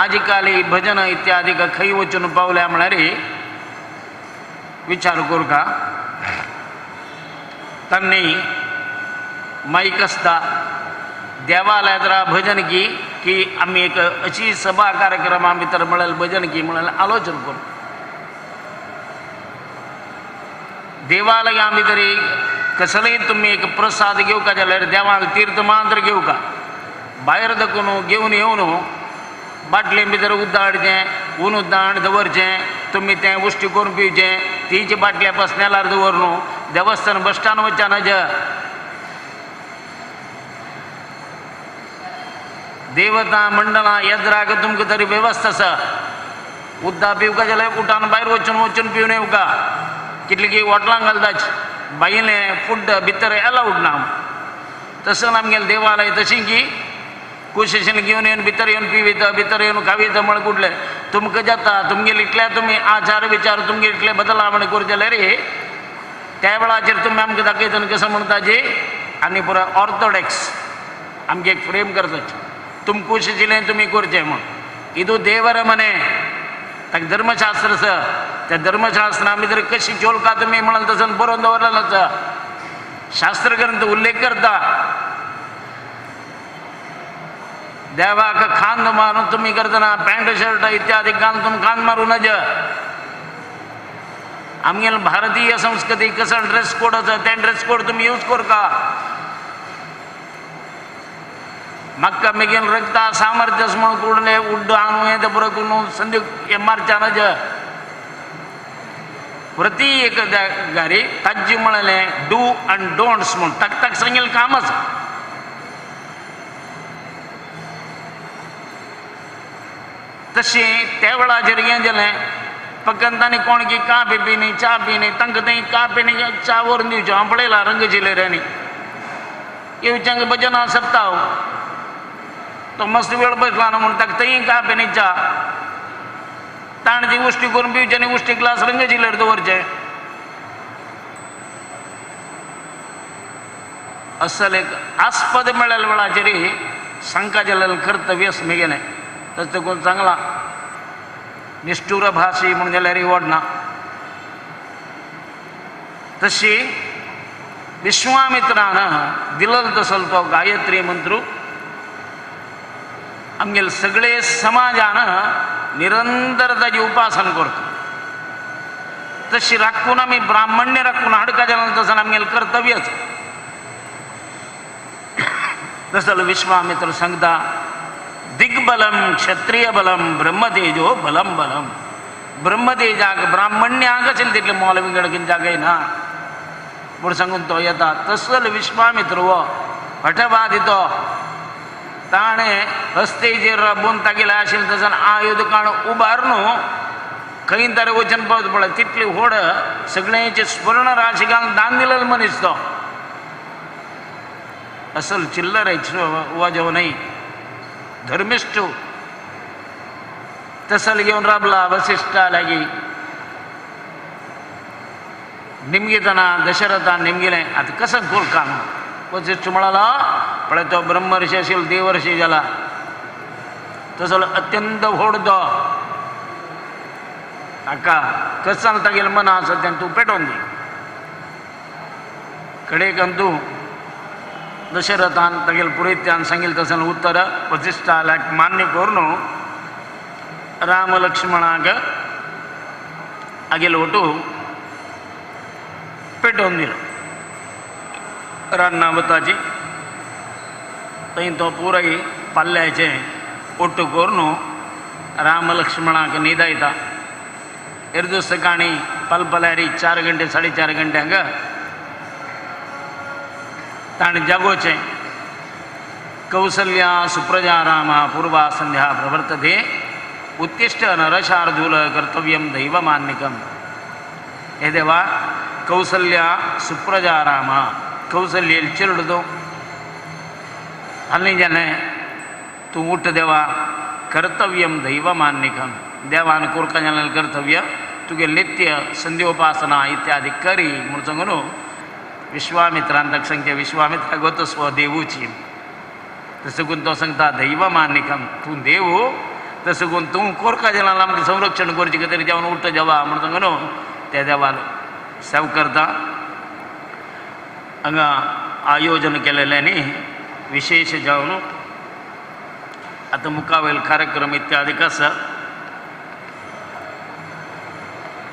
आजकाल भजन इत्यादी खंय वचून पावल्या म्हळ्यार विचार करूं तांणी मायक आसता देवालयात भजन की की आमी एक अशी सभा कार्यक्रमा भितर म्हळ्यार भजन की म्हळ्यार आलोचन करूं. देवालया भितर कसलेय तुमी एक प्रसाद घेवका जाल्यार देवाक तीर्थ मात्र घेवका भायर दकून घेवन येवन बाटले भितर उदक हाडचें ऊन उदक हाड दवरचें तुमी तें उश्टी करून पिवचें तीच बाटल्या पसनेलार दवर न्हू देवस्थान बस स्टँड वचच्या नज देवता मंडळां येद्राक तुमकां तरी वेवस्था आसा. उदक पिवका जाल्यार उठान भायर वचून वचून पिवन येवका कितली की हॉटलां घालताच भायलें फूड भितर एलावड ना. तसं आमगेलें देवालय तशें की कुशेशन घेवन येवन भितर येवन पिविता भितर येवन खाविता म्हळ्यार कुडलें तुमकां जाता तुमगेले इतले तुमी आचार विचार तुमगेले इतले बदलावण करचे जाल्यार त्या वेळाचेर तुमी आमकां दाखयतना कसो म्हणटा जी आनी पुराय ऑर्थोडॉक्स आमगे एक फ्रेम करता तुम खुश आशिल्लें तुमी करचें म्हूण. इदू देवर मने ताका धर्मशास्त्र आसा, त्या धर्मशास्त्रा भितर कशी चोलका तुमी म्हणाल तसं बरोवन दवरलेलो आसा, शास्त्र ग्रंथ उल्लेख करता. देवाक खांद मारून तुमी करतना पॅन्ट शर्ट इत्यादी घालून तुमी खांद मारूं नज. आमगेले भारतीय संस्कृती कसो ड्रेस कोड आसा ते ड्रेस कोड तुमी यूज करता. म्हाका मेगेल रक्ता सामर्थ्य म्हणून कुडले उड्ड हांव हें पुरो करून संदी हें मारच्या नज. प्रति एक गारी ताज्जी म्हळें do and don'ts म्हूण ताक ताक सांगेल कामच. तशें त्या वेळाचेर हें जालें पक्कन कोण की काफी पिनी च्या पिनी तांकां थंय काफी न्ही च्या व्हरून दिवच्यो. हांव पळयलां रंगचिलेऱ्यांनी येवच्यांक भजनां सप्ताव तो मस्त वेळ बसला ना म्हूण ताका थंय काफी न्ही च्या ताणें ती उश्टी करून पिवची आनी उश्टी ग्लास रंगचिलेर दवरचे. असल एक आस्पद मेळ्ळेल्या वेळाचेर सांगका जाल्लें कर्तव्य मेगेलें. तशें कोण सांगलां निश्ठूर भाशी म्हणून जाल्यार रिवॉर्ड ना. तशी विश्वामित्रान दिलल तसल तो गायत्री मंत्र आमगेले सगळे समाजान निरंतर ताजी उपासन करता. तशी राखून आमी ब्राह्मण्य राखून हाडका जाल्यार तसं आमगेलें कर्तव्यच. तसल विश्वामित्र सांगता दिग्बलम क्षत्रिय बलम ब्रह्मतेजो बलम बलम. ब्रह्मतेजाक ब्राह्मण्याक अशें तितलें मोल विंगड किंच्याक ना म्हूण सांगून तो येता. तसल विश्वामित्र हो हठवादी तो ताणें हस्तेचेर राबून तागेलें आशिल्लें तसो आयुध काण उबारून खंय तरी वचून पावत पळय तितली व्हड सगळ्यांचे स्वर्ण राशी घालून दान दिलेलो मनीस तो. असल चिल्लर वाजव न्हय धर्मिश्ट तसल घेवन राबला वसिष्ठा लागीं निमगितना दशरथान निमगिलें आतां कसं गोल काम. वसिष्ठ म्हणाला पळय तो ब्रह्मर्षी आशिल्लो देवर्षी जाला तसो अत्यंत व्हड तो ताका कसं तागेलें मना आसा तें तूं पेटोवन दी. कडेक तूं दशरथान तागेले पुरोहित्यान सांगिल्लें तसें उत्तर वसिष्ठाक मान्य करून राम लक्ष्मणाक आगेले ओटू पेटोवन दिलो. रान्नावताची थंय तो पुराय पाल्ल्याचें ओट्टू करून राम लक्ष्मणाक न्हिदायता. एरदू सकाळीं पलपल्यारी 4 घंटे 4.5 घंट्यांक ताणें जागोवचें. कौसल्या सुप्रजा रामा पूर्वा संध्या प्रवर्तते उत्तिष्ठ नरशार्दूल कर्तव्यं दैवमान्निकम. हे देवा कौसल्या सुप्रजा रामा कौसल्येल चिरडतो हालीं जालें तूं उठ देवा कर्तव्यं दैवमान्निकम. देवान कोरका जालें कर्तव्य तुगे नित्य संध्योपासना इत्यादी करी म्हूण सांगून विश्वामित्रान ताका सांगचें. विश्वामित्रा गोत स्व देवूची तसो करून तो सांगता दैवमान्निकम तूं देव तसो करून तूं कोरका जाल्यार आमकां संरक्षण करचें खातीर जेवण उठ्ठा देवा म्हूण सांगून त्या देवान सेव करता. हांगा आयोजन केलेलें न्ही विशेष जावन आतां मुखावेल कार्यक्रम इत्यादी आसा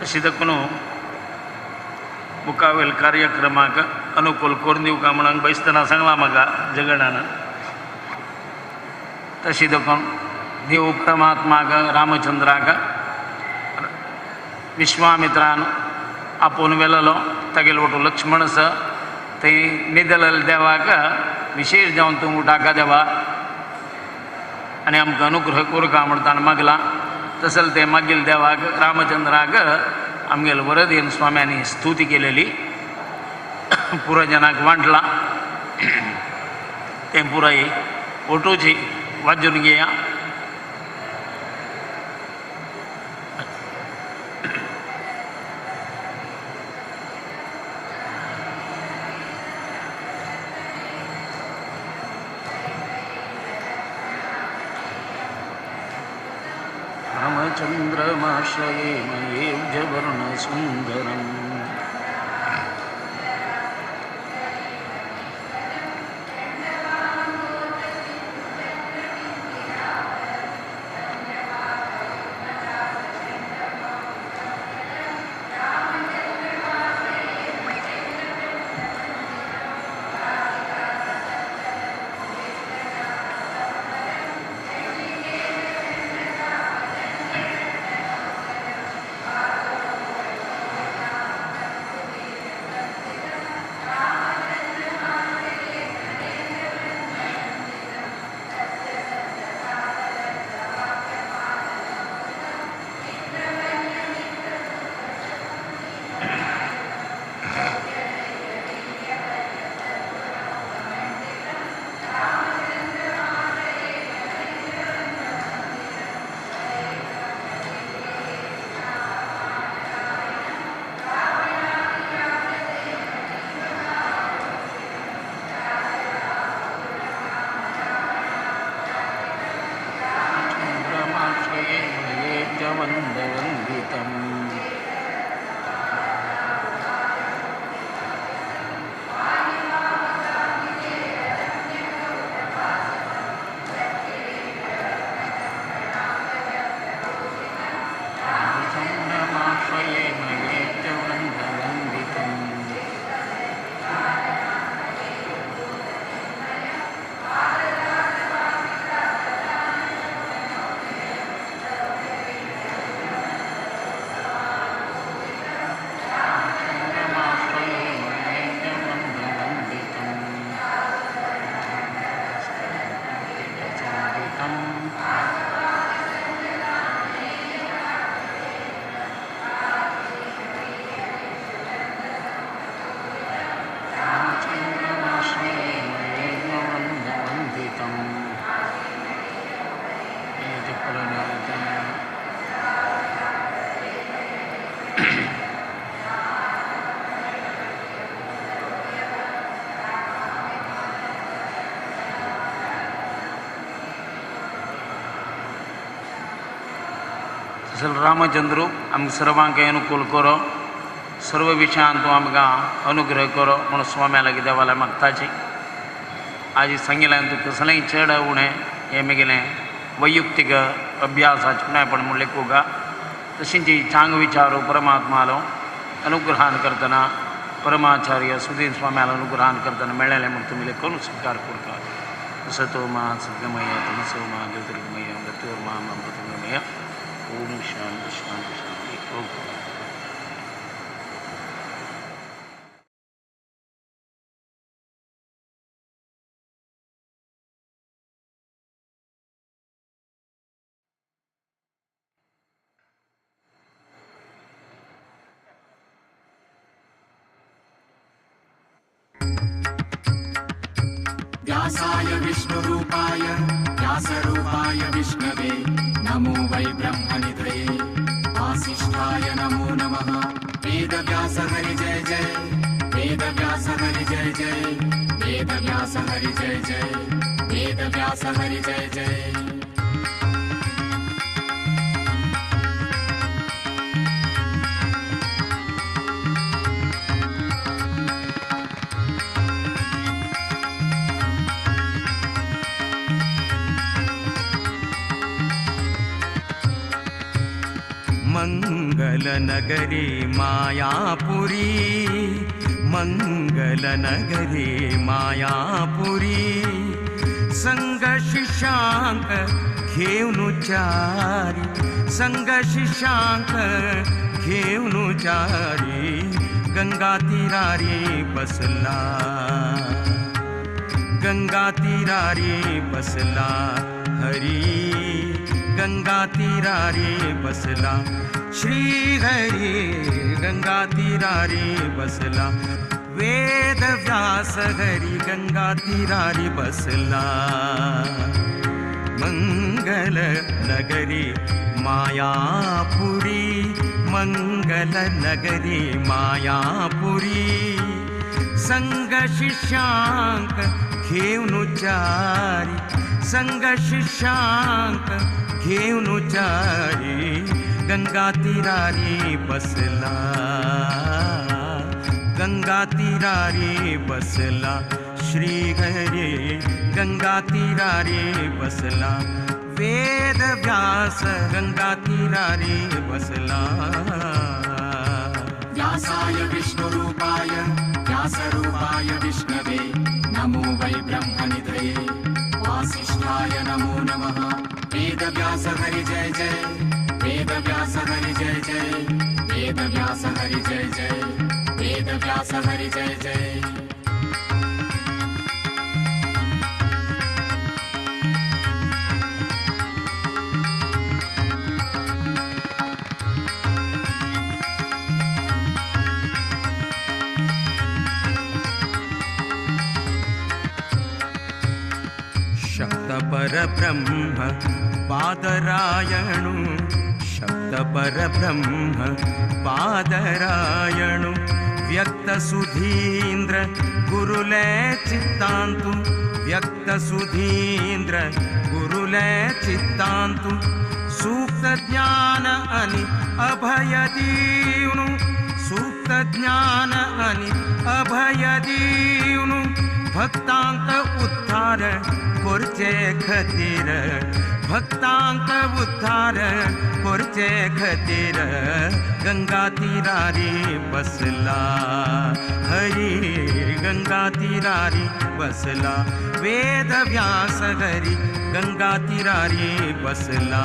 तशें देखून मुखावेल कार्यक्रमाक अनुकूल करून दिवका म्हणून बैसतना सांगलां म्हाका जगणान. तशें देखून देव परमात्माक रामचंद्राक विश्वामित्रान आपोवन व्हेलेलो तागेलो वटू लक्ष्मण आसा थंय न्हिदलेल्या देवाक विशेष जावन तूं उठाका देवा आनी आमकां अनुग्रह करका म्हूण ताणें मागलां. तसलें तें मागील देवाक रामचंद्राक आमगेले वरदेन स्वाम्यांनी स्तुती केलेली पुरजनाक वांटलां तें पुराय ओटोची वाजून घेया. रामचन्द्रमाश्रये मयेऽब्जवर्णसुन्दरम्। रामचंद्रू आमकां सर्वांक अनुकूल करो, सर्व विशयांत तूं आमकां अनुग्रह करो म्हणून स्वाम्या लागीं देवाला मागताची. आज सांगिल्ल्यान तूं कसलेंय चड उणें हें म्हगेलें वैयक्तीक अभ्यासाचें उणेपण म्हूण लेखूंक. तशेंच चांग विचारो परमात्मालो अनुग्रहान करतना परमाचार्य सुधीर स्वाम्यालो अनुग्रहान करतना मेळ्ळें म्हूण तुमी लेखून स्विकार करतात. सतो मा सद्गमय तमसो मा ज्योतिर्गमय मृत्योर्मा अमृतगमय. ओम शांति शांति शांति. ओम. व्यासाय विष्णुरूपाय व्यासरूपाय विष्णवे नमो वै ब्रह्मनिधये वासिष्ठाय नमो नमः. वेदव्यास हरि जय जय, वेदव्यास हरि जय जय, वेदव्यास हरि जय जय, वेदव्यास हरि जय जय. मंगलनगरी मायापुरी, मंगलनगरी मायापुरी, संग शिष्यांक घेऊन चारी, संग शिष्यांक घेऊन चारी, गंगा तीरारी बसला, गंगा तीरारी बसला हरी, गंगा तीरारी बसला श्री हरी, गंगा तीरारी बसला वेद व्यास हरी, गंगा तीरारी बसला. मंगल नगरी मायापुरी, मंगल नगरी मायापुरी, संग शिष्यांक घेऊन चारी, संग शिष्यांक घेवन चारी गंगा तिरारी बसला गंगा तिरारी बसला श्री हरी गंगा तिरारी बसला वेद व्यास गंगा तिरारी बसला। व्यासाय विष्णुरूपाय व्यासरूपाय विष्णवे नमो वै ब्रह्मनिधये वासिष्ठाय नमो नमः। वेदव्यास हरि जय जय वेदव्यास हरि जय जय वेदव्यास हरि जय जय वेदव्यास हरि जय जय। शब्द परब्रह्म पादरायणु शब्द परब्रह्म पादरायणु व्यक्त सुधींद्र गुरुले चित्तांतु व्यक्त सुधींद्र गुरुले चित्तांतु सूक्त ज्ञान अनि अभय दीवनु सूक्त ज्ञान अनि अभय दीवनु भक्तांक उद्धार करचे खातीर भक्तांक उद्धार करचे खातीर गंगा तिरारी बसला हरी गंगा तिरारी बसला वेद व्यास हरी गंगा तिरारी बसला।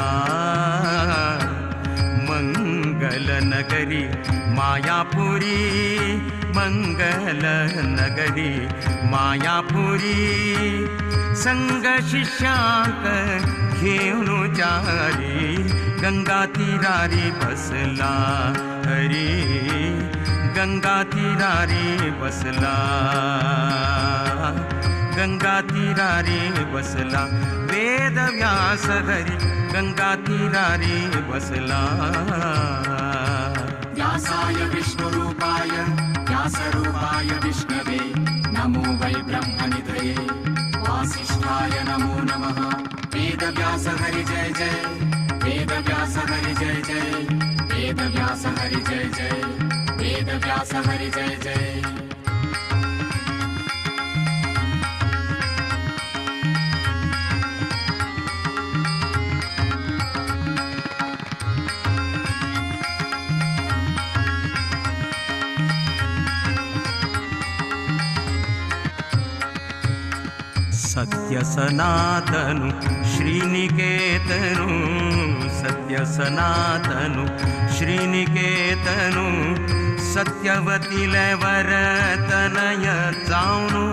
मंगल नगरी मायापुरी मंगल नगरी मायापुरी संग शिष्यांक घेवन चारी गंगा तिरारी बसला हरी गंगा तिरारी बसला गंगा तिरारी बसला वेद व्यास हरी गंगा तिरारी बसला। व्यासाय विष्णुरूपाय व्यासरूपाय विष्णवे नमो वै ब्रह्मनिधये वासिष्ठाय नमो नमः। वेदव्यास हरि जय जय वेदव्यास हरि जय जय वेदव्यास हरि जय जय वेदव्यास हरि जय जय। सत्य सनातनु श्रीनिकेतनु सत्य सनातनु श्रीनिकेतनु सत्यवतीले वरतनय जावनु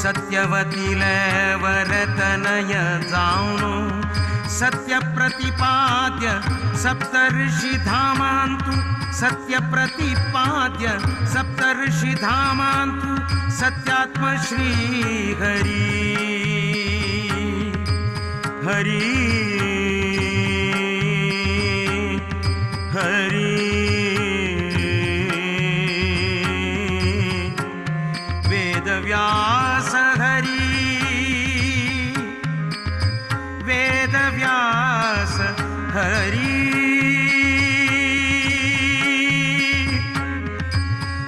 सत्यवतीले वरतनय जावनु सत्य प्रतिपाद्य सप्तर्षिधामान्तु सत्य प्रतिपाद्य सप्तर्षिधामान्तु सत्यात्म श्री हरि हरि हरि वेदव्यास हरि वेदव्यास हरि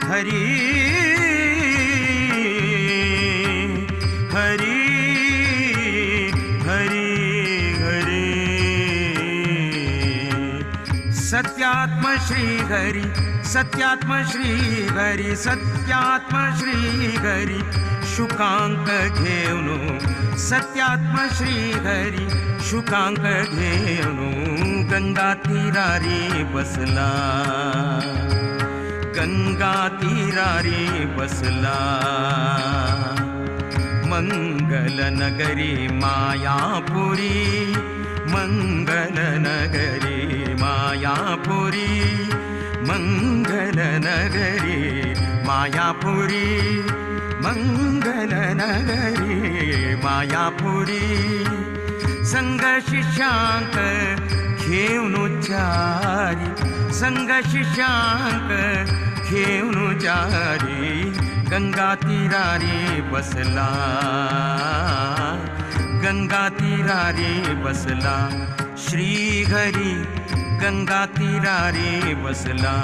हरि हरि हरि हरि सत्यात्म श्री हरि सत्यात्म श्री हरि सत्यात्म श्री हरि शुकांक घेवनु सत्यात्म श्री हरि शुकांक घेवनु गंगा तिरारी बसला गंगा तिरारी बसला। मंगल नगरी मायापुरी मंगल नगरी मायापुरी मंगल नगरी मायापुरी मंगल नगरी मायापुरी संग शिष्यांक घेवनु चारी संग शिष्यांक घेवनु चारी गंगा तिरारी बसला गंगा तीरारी बसला, श्रीहरी गंगा तीरारी बसला,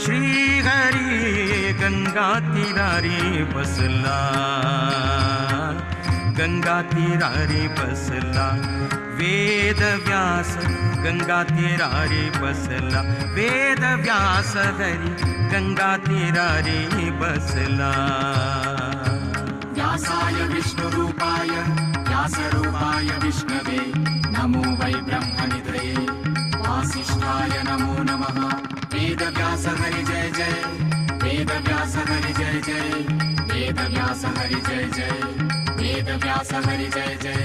श्रीहरी गंगा तीरारी बसला, गंगा तीरारी बसला, वेदव्यास गंगा तीरारी बसला, वेदव्यास हरी गंगा तीरारी बसला। व्यासाय विष्णुरूपाय व्यासरूपाय विष्णवे नमो वै ब्रह्मनिधये वासिष्ठाय नमो नमः। वेदव्यास हरि जय जय, वेदव्यास हरि जय जय, वेदव्यास हरि जय जय, वेदव्यास हरि जय जय।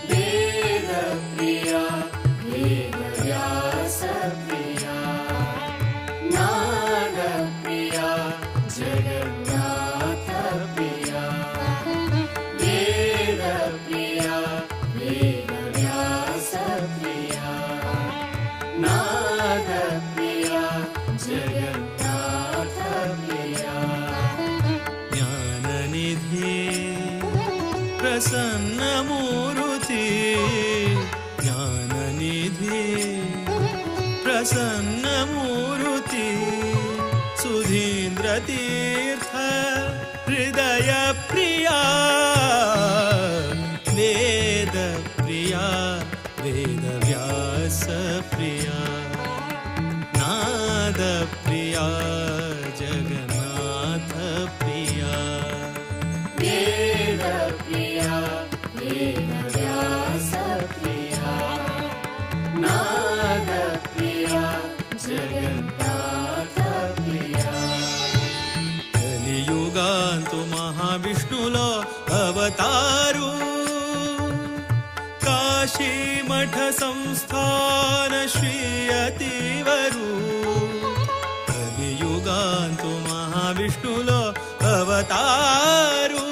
वेदप्रिया वेदव्यासप्रिया नादप्रिया जगन्नाथप्रिया, वेदप्रिया वेदव्यासप्रिया नादप्रिया जगन्नाथप्रिया। ज्ञाननिधि प्रसन्नमूर्ति, ज्ञाननिधि प्रसन्नमूर्ति, सुधीन्द्रतीर्थ हृदय प्रिया, वेदप्रिया वेदव्यास प्रिया, नादप्रिया जगन्नाथ प्रिया। वेदप्रिया वेदव्यासप्रिया नादप्रिया जगन्नाथप्रिया। कलियुगांतु महाविष्णुलो अवतारू, काशी मठ संस्थान श्री अतिवरू, कलियुगांतु महाविष्णुलो अवतारू,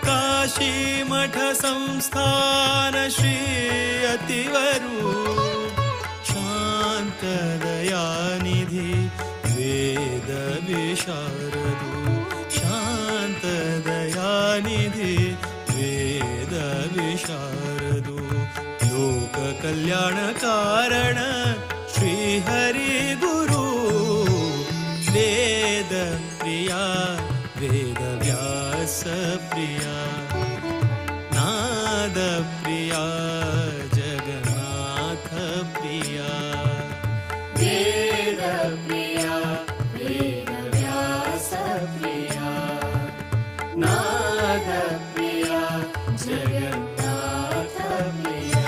काशी मठ संस्थान श्री अतिवरू, शांत दयानिधि वेद विशारदु, शांत दयानिधि वेद विशारदु, लोक कल्याण कारण श्री हरि गुरु, वेद प्रिया वेद व्यास प्रिया, नाद प्रिया जगन्नाथ प्रिया। वेद प्रिया वेद व्यास प्रिया नाद प्रिया जगन्नाथ प्रिया।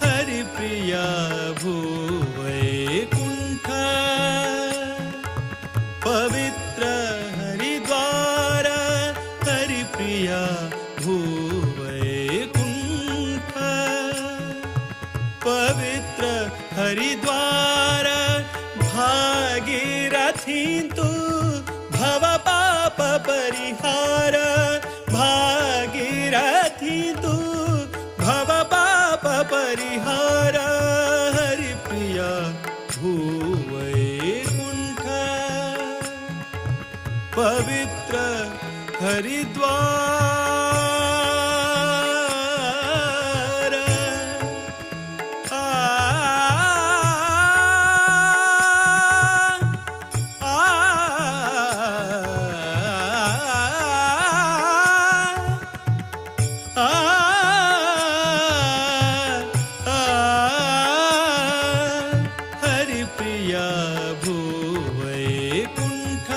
हरिप्रिया भूवैकुंठ पवित्र हरिद्वार, हरिप्रिया भूवैकुंठ पवित्र हरिद्वार, भागीरथी तु भव पाप परिहार, भागीरथी तु भव पाप परिहार, हरिप्रिया भूवैकुंठ पवित्र हरिद्वार। आ आ आ आ हरिप्रिया भूवैकुंठ,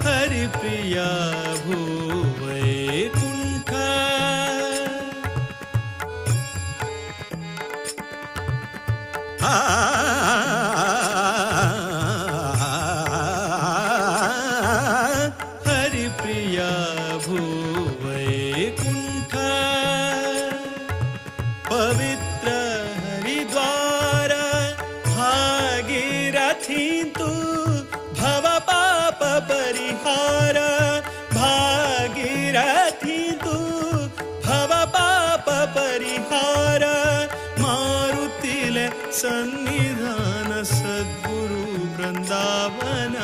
हरिप्रिया भू तू भव पाप परिहार भागीरथी तू भव पाप परिहार मारुतीले सन्निधान सद्गुरु वृंदावन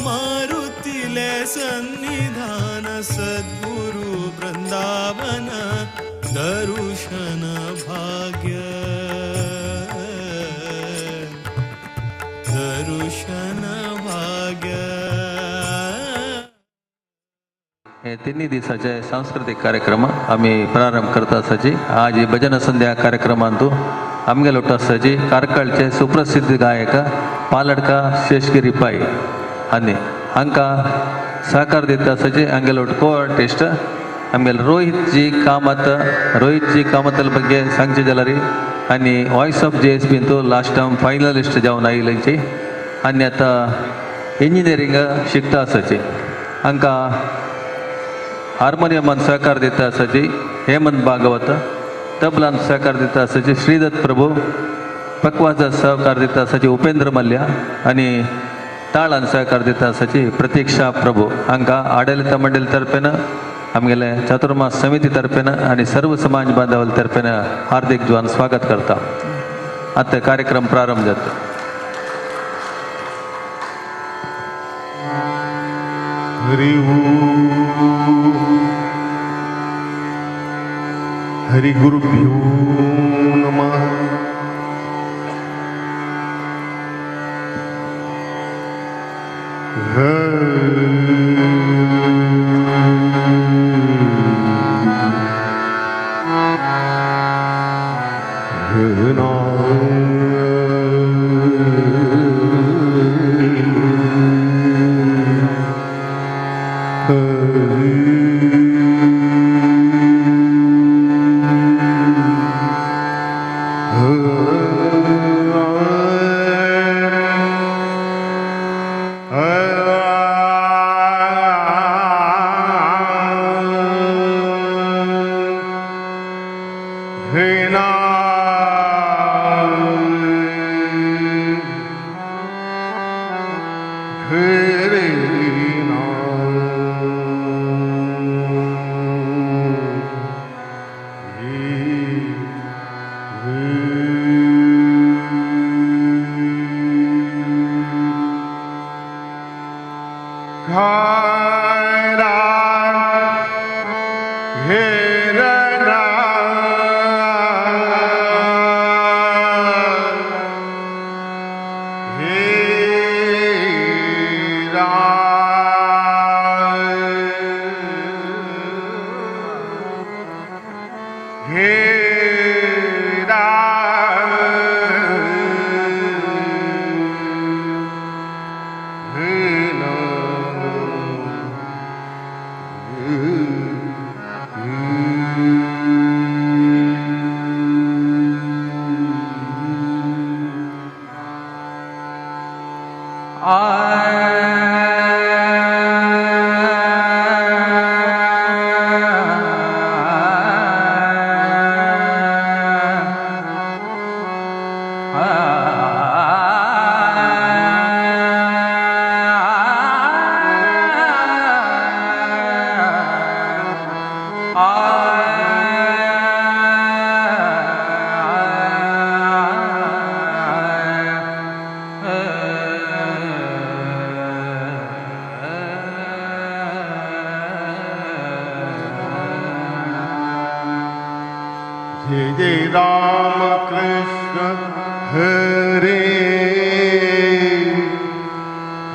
मारुतीले सन्निधान सद्गुरु वृंदावन दर्शन भाग्य दर्शन भाग्य। हे तिन्ही दिसाचे सांस्कृतिक कार्यक्रम आम्ही प्रारंभ करता आसाची। आज भजन संध्या कार्यक्रमांतू आमगेलो आसाची कार्कळचे सुप्रसिद्ध गायक पालडका शेषगिरी पाई आनी हांकां सहकार दिता आसाची आमगेलो को आर्टिस्ट आमगेलो रोहित जी कामत, रोहित जी कामतल ಬಗ್ಗೆ सांगचे जाल्यार आनी वॉयस ऑफ जे एस बींतू लास्ट टायम फायनलिस्ट जावन आयिल्ली आनी आतां इंजिनियरींग शिकता आसाची। हांकां हार्मोनियमान सहकार दिता आसाची हेमंत भागवत, तबलान सहकार दिता आसाची श्रीदत्त प्रभू, पकवाजा सहकार दिता आसाची उपेंद्र मल्ल्या आनी ताळान सहकार दिता आसाची प्रतीक्षा प्रभू। हांकां आडलिता मंडळ तर्फेन आमगेले चातुर्मास समिती तर्फेन आनी सर्व समाज बांधवाल तर्फेन हार्दिक जुवान स्वागत करता। आतां कार्यक्रम प्रारंभ जाता। हरि ओम हरि गुरुभ्यो नमः। Hare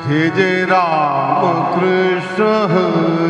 Jai Jai Ram Krishna Hare।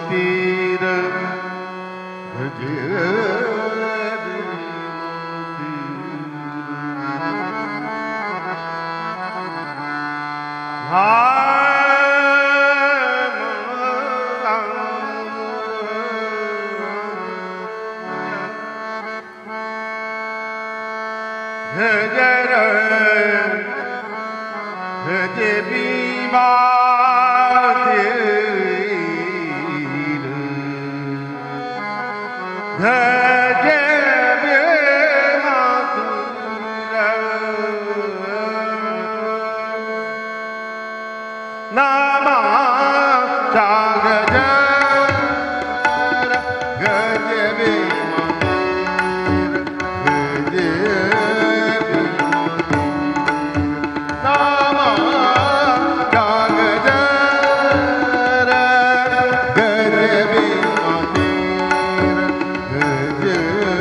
तीर गज Yeah.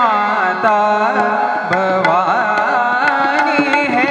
माता भवानी, हे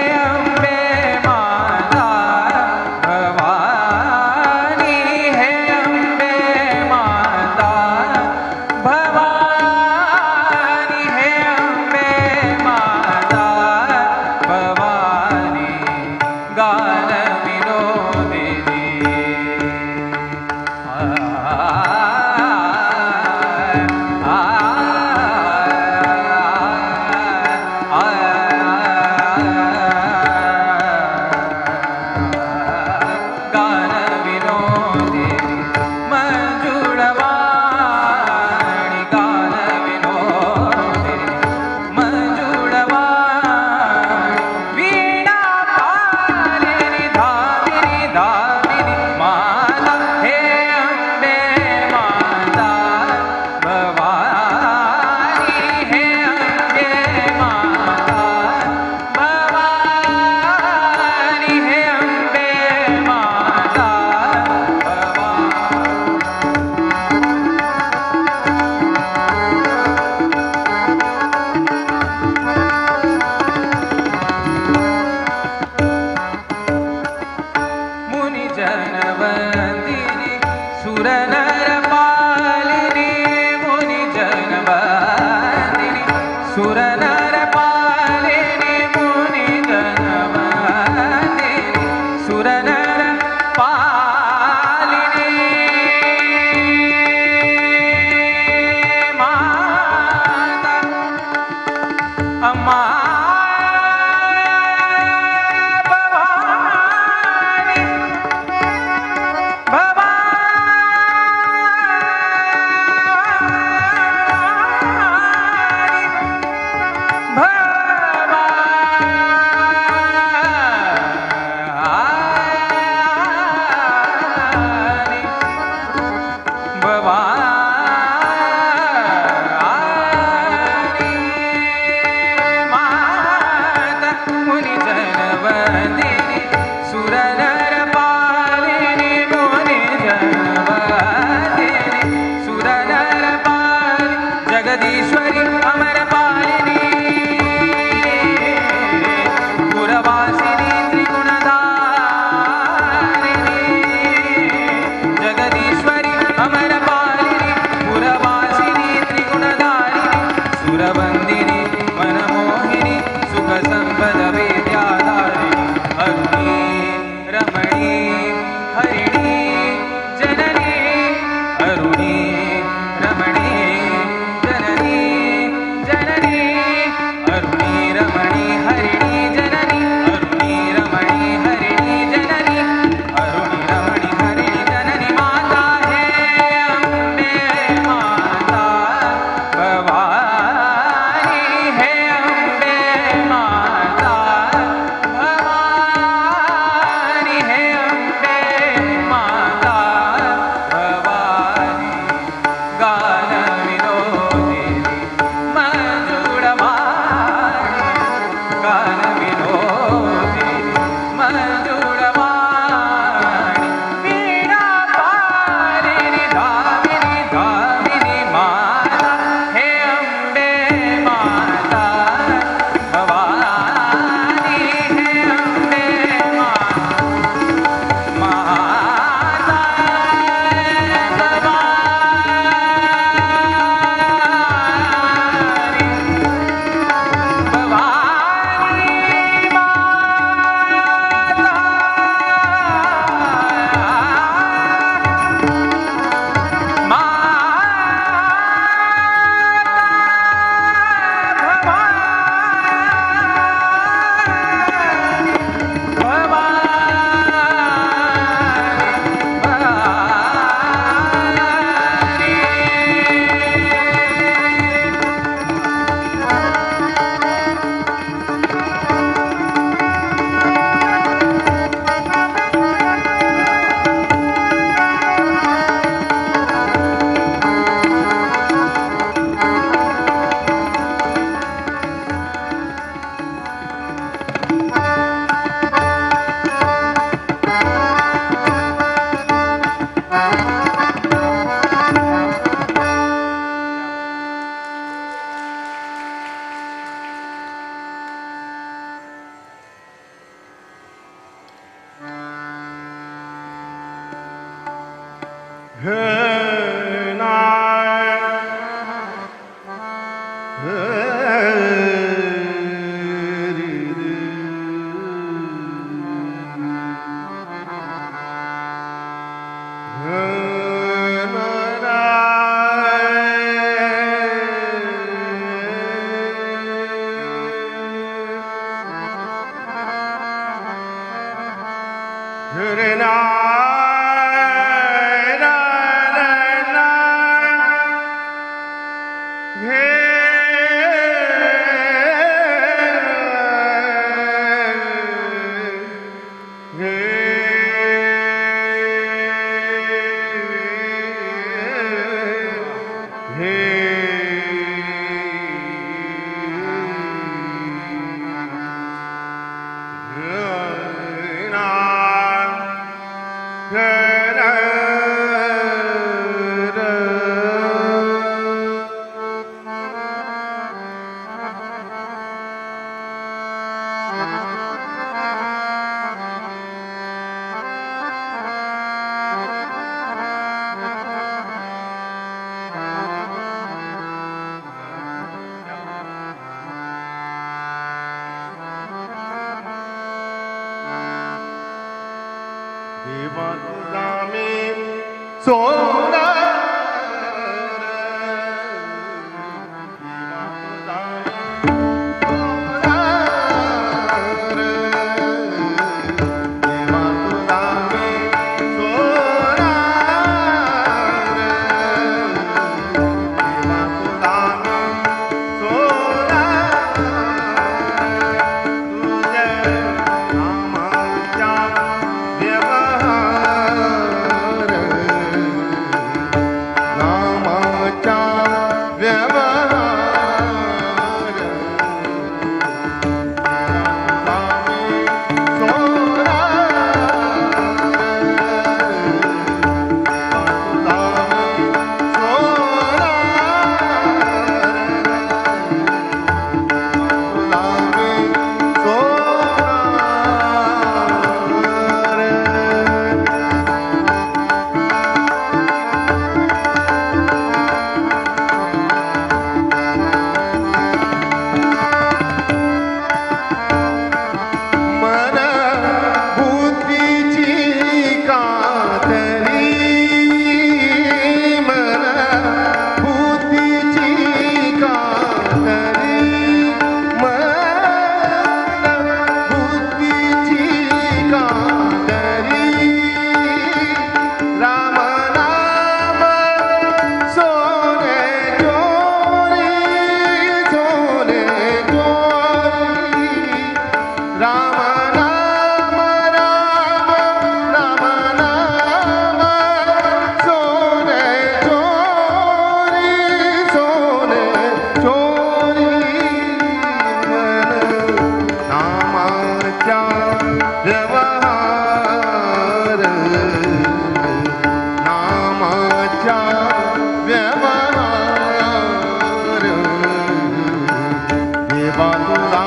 देवा तुला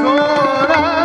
सोरा।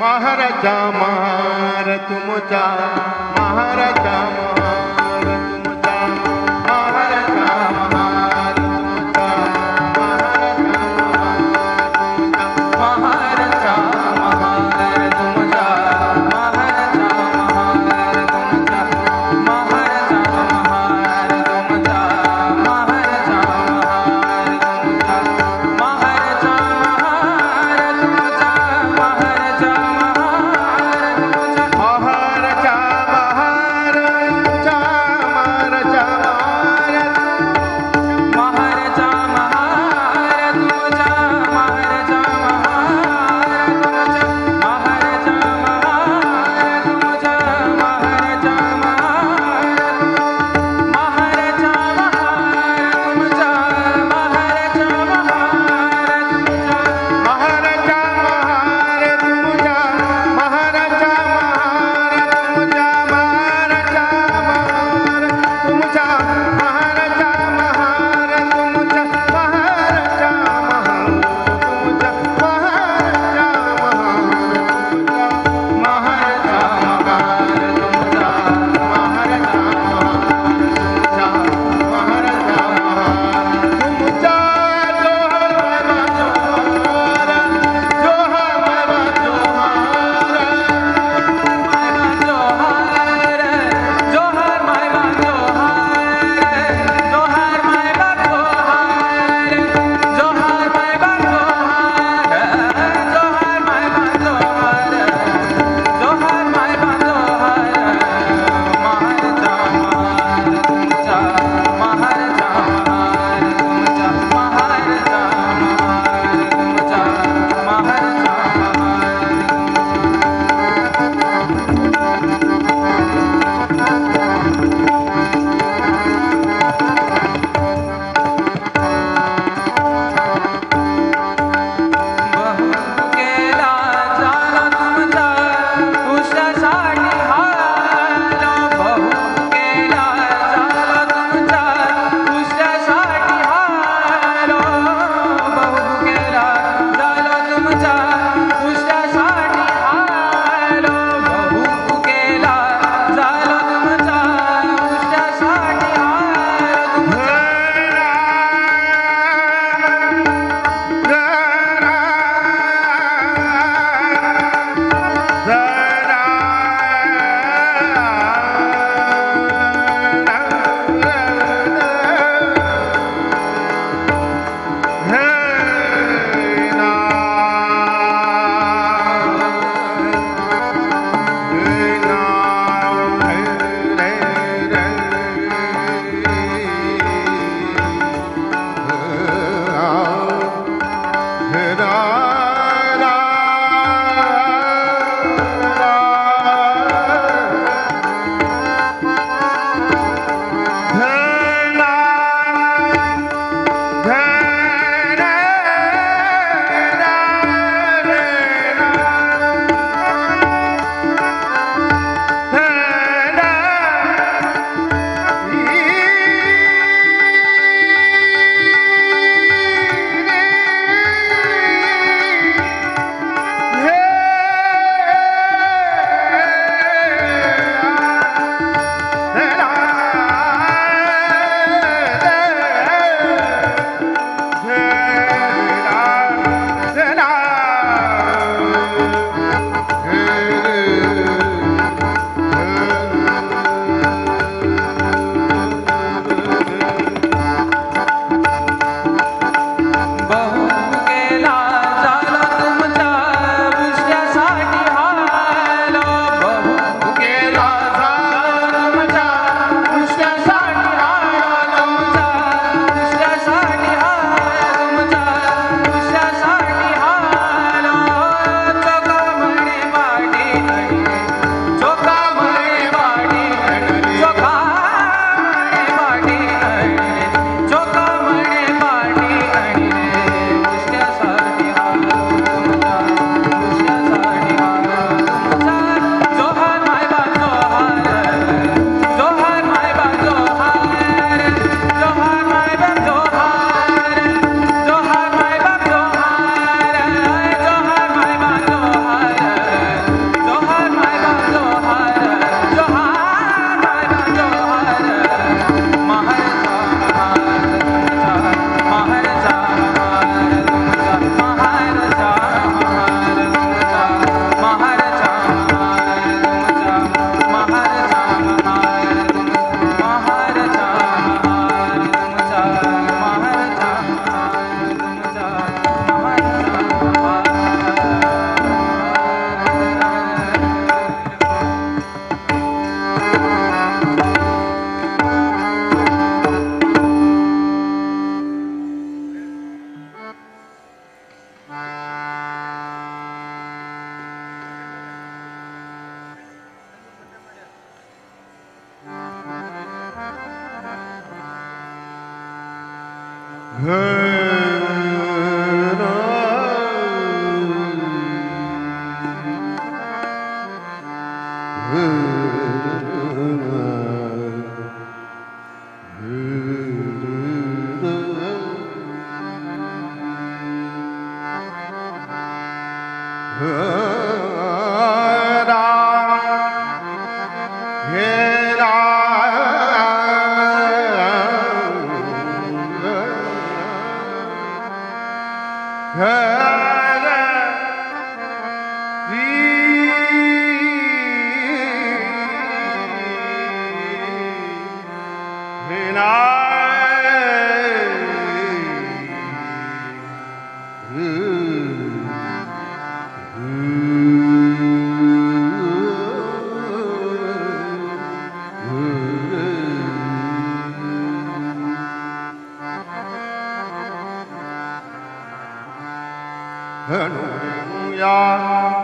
महाराजा महार तुमचा, महाराजा महार तुमचा, महाराजा महार तुमचा, महाराजा महार तुमचा, महाराजा महार तुमचा, महाराजा महार तुमचा, महाराजा महार तुमचा, महाराजा महार तुमचा, महाराजा महार तुमचा, महाराजा महार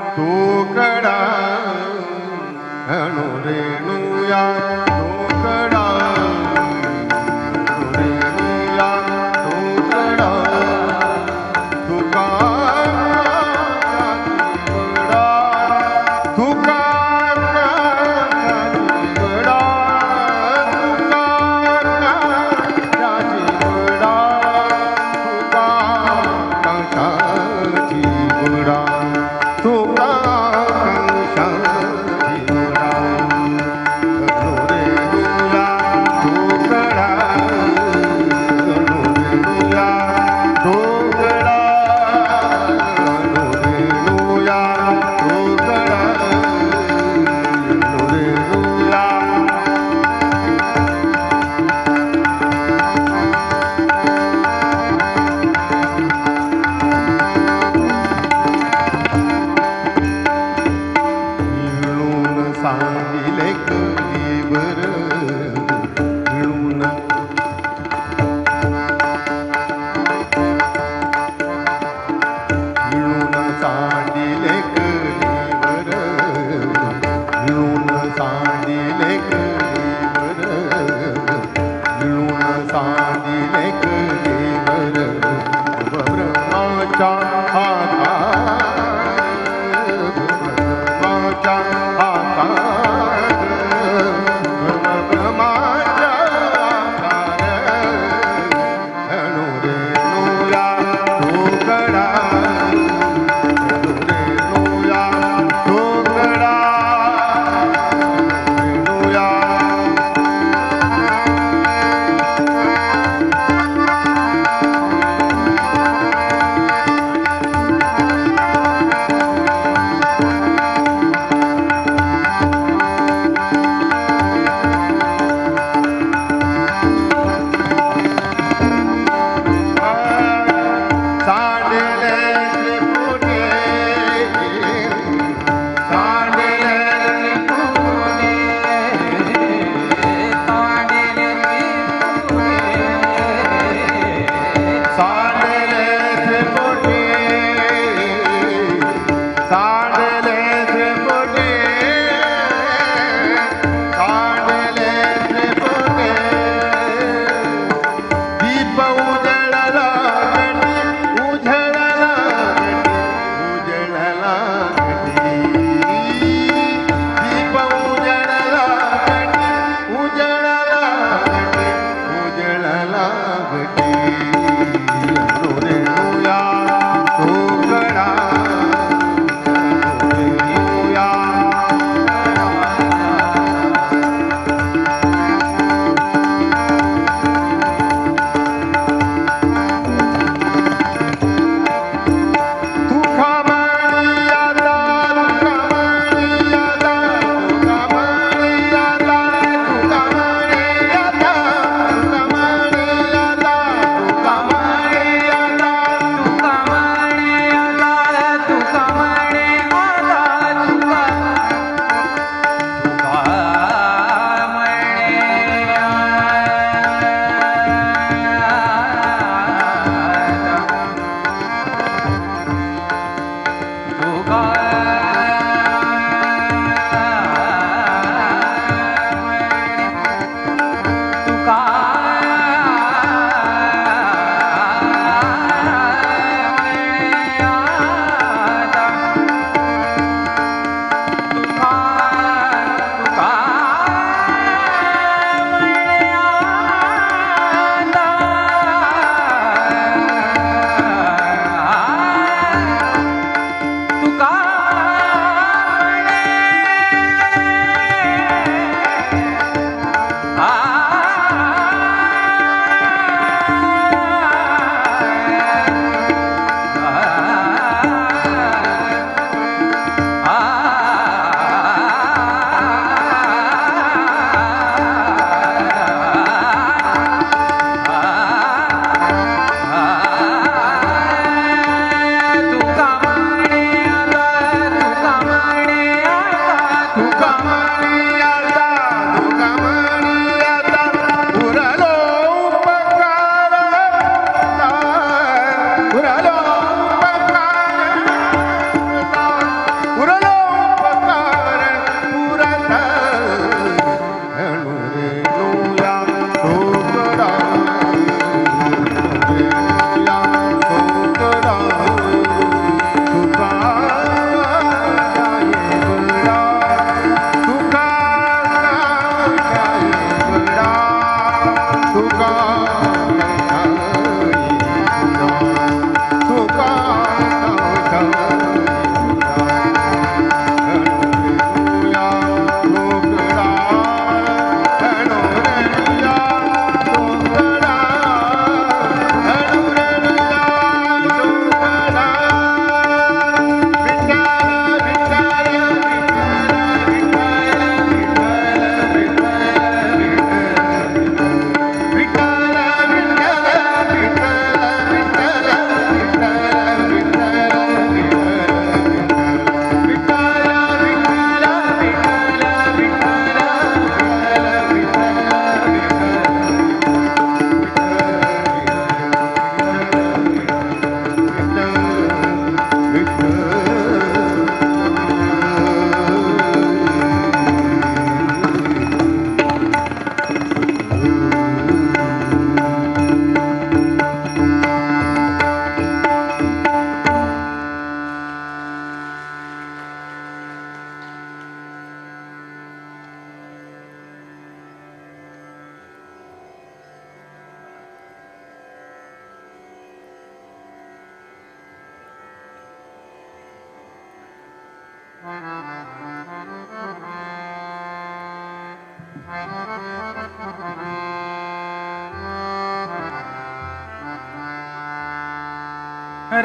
तुका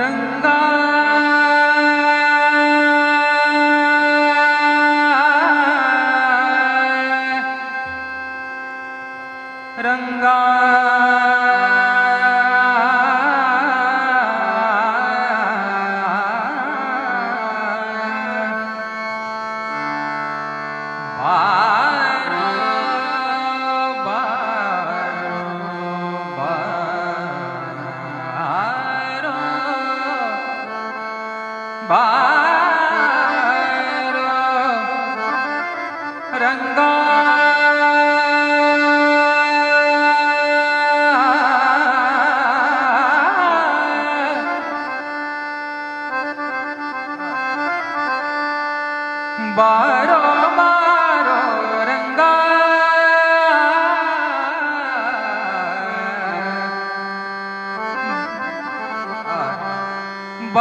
रंगा रंगा बारो बारो बारो बारो रंगा बारो बारो रंगा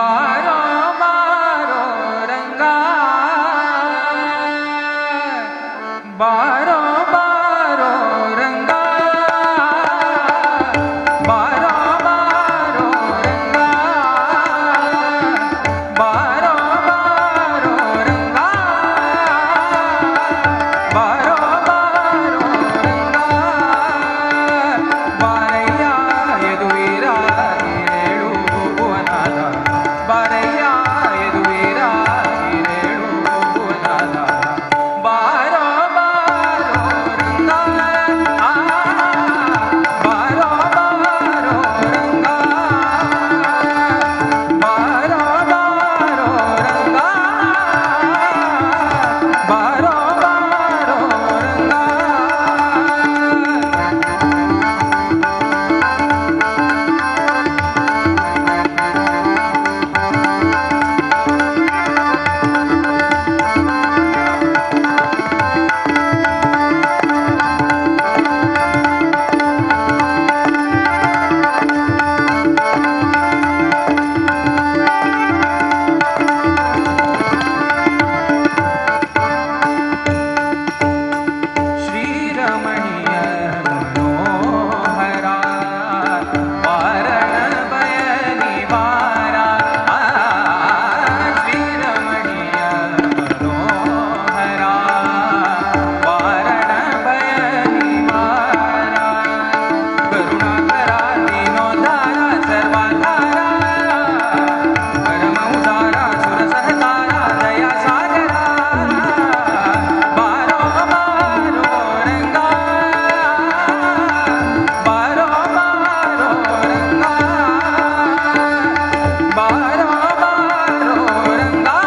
बारो बारो रंगा बारो बारो रंगा बारो बारो रंगा बारो बारो रंगा बारो बारो रंगा बारैया यदुवीरा गिरेळु भुवनादा बारैया यदुवीरा गिरेळु भुवनादा बारो बारो रंगा आ बारो बारो रंगा बारो बारो रंगा बारो बारो रंगा। श्रीरमणीय मनोहरा वारण भय निवारा श्रीरमणीय मनोहरा वारण भय निवारा करुणाकरा दीनोद्धारा सर्वाधारा परम उदारा सुरसहकारा दया सागरा बारो बारो रंगा बारो बारो रंगा बारो बारो रंगा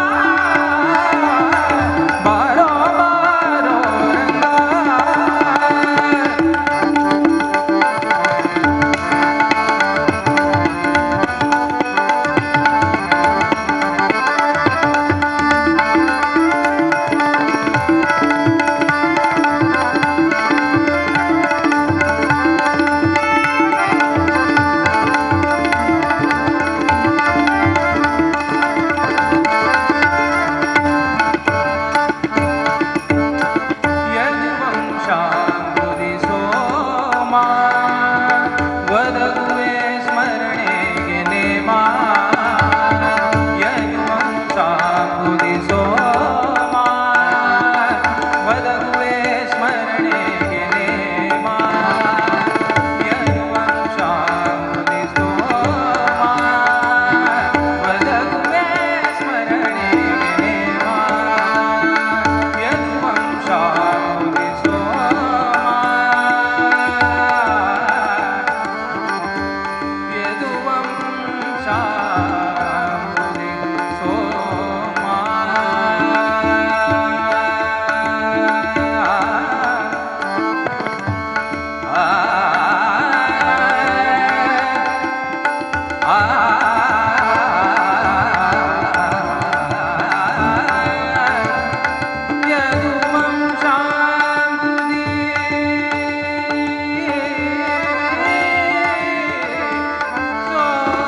बारो बारो रंगा। यदुवंशाम्बुधि सोमा वदगुवे स्मरणेगे नेमा यदुवंशाम्बुधि सोमा वदगुवे स्मरणेगे नेमा यदुवंशाम्बुधि सोमा वदगुवे स्मरणेगे नेमा यदुवंशाम्बुधि सोमा यदुवंशाम्बुधि सोमा। आ आ यदुवंशाम्बुधि सोमा।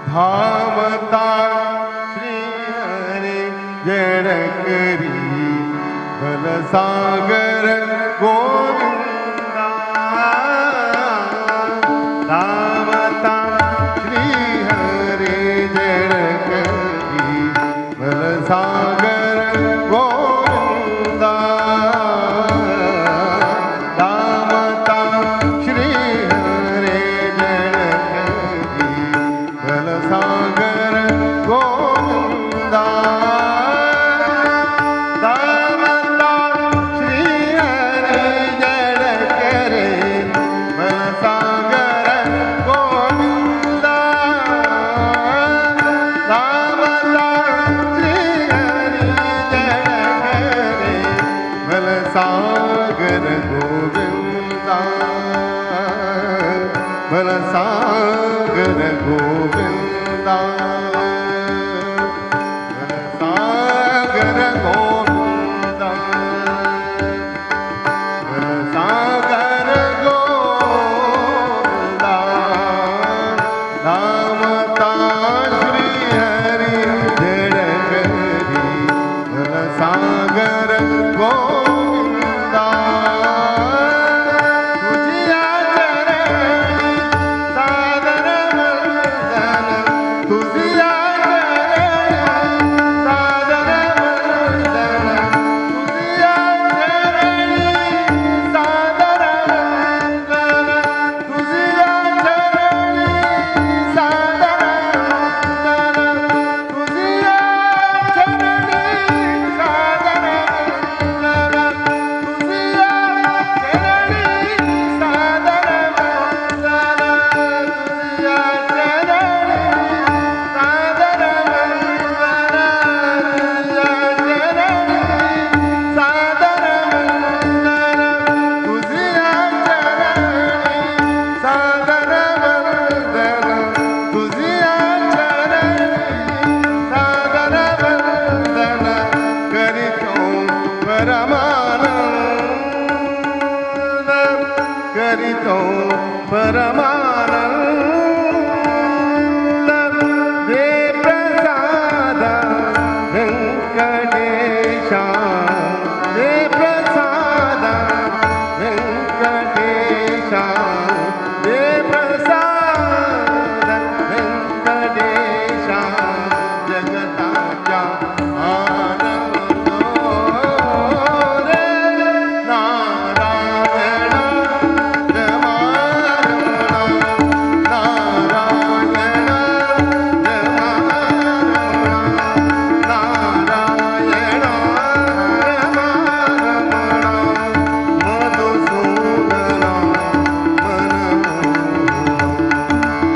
धामता श्री हरि जड़करी बलसागर गोविंदा। धामता श्री हरि जड़करी बलसागर गोविंदा। धामता श्री हरि जड़करी बलसागर गोविंदा। धामता श्री हरि जड़करी बलसागर गोविंदा। धामता श्री हरि जड़करी बलसागर गोविंदा। बलसागर गोविंदा। बलसागर गोविंदा। बलसागर गोविंदा। धामता श्री हरि जड़करी बलसागर गोविंदा। तुझिया चरणी करीतो परमानंद दे प्रसाद वेंकटेशा दे प्रसाद वेंकटेशा दे प्रसाद वेंकटेशा जगताच्या आनंद रे नारायण रमारमण नारायण रमारमण नारायण रमारमण मधुसूदना मनमोहन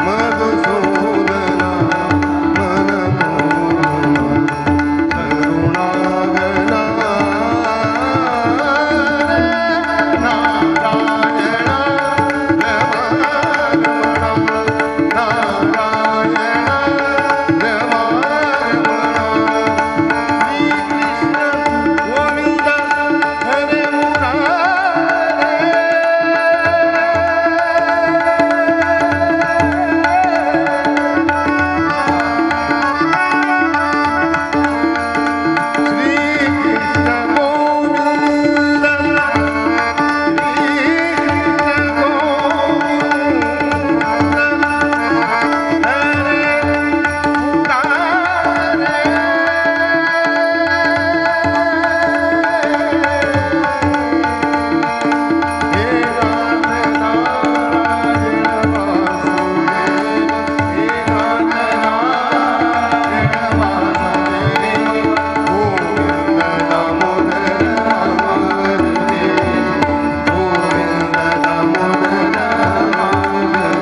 मधुसूदना मनमोहन करुणागना नारायण रमारमण नारायण रमारमण श्री कृष्ण गोविंद हरे मुरारे श्री कृष्ण गोविंद श्री कृष्ण गोविंद हरे मुरारे हे नाथ नारायण वासुदेव हे नाथ नारायण वासुदेव गोविंद दामोदर माधव गोविंद दामोदर माधव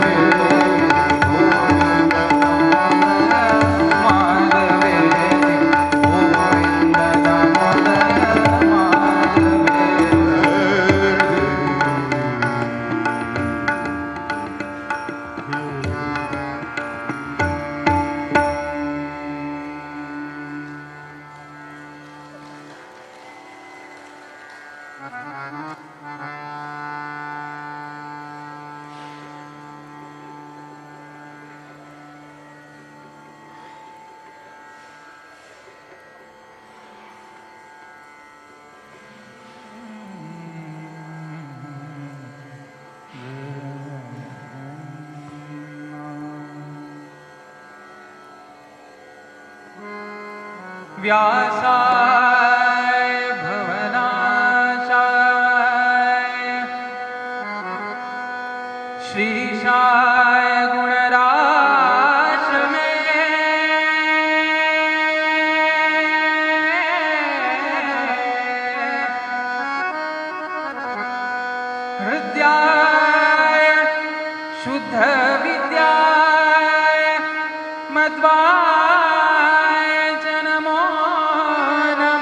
गोविंद व्यासाय भवनाशाय श्रीशाय गुणराशमे हृदयाय शुद्धविद्याय मध्वाय च नमो नमः।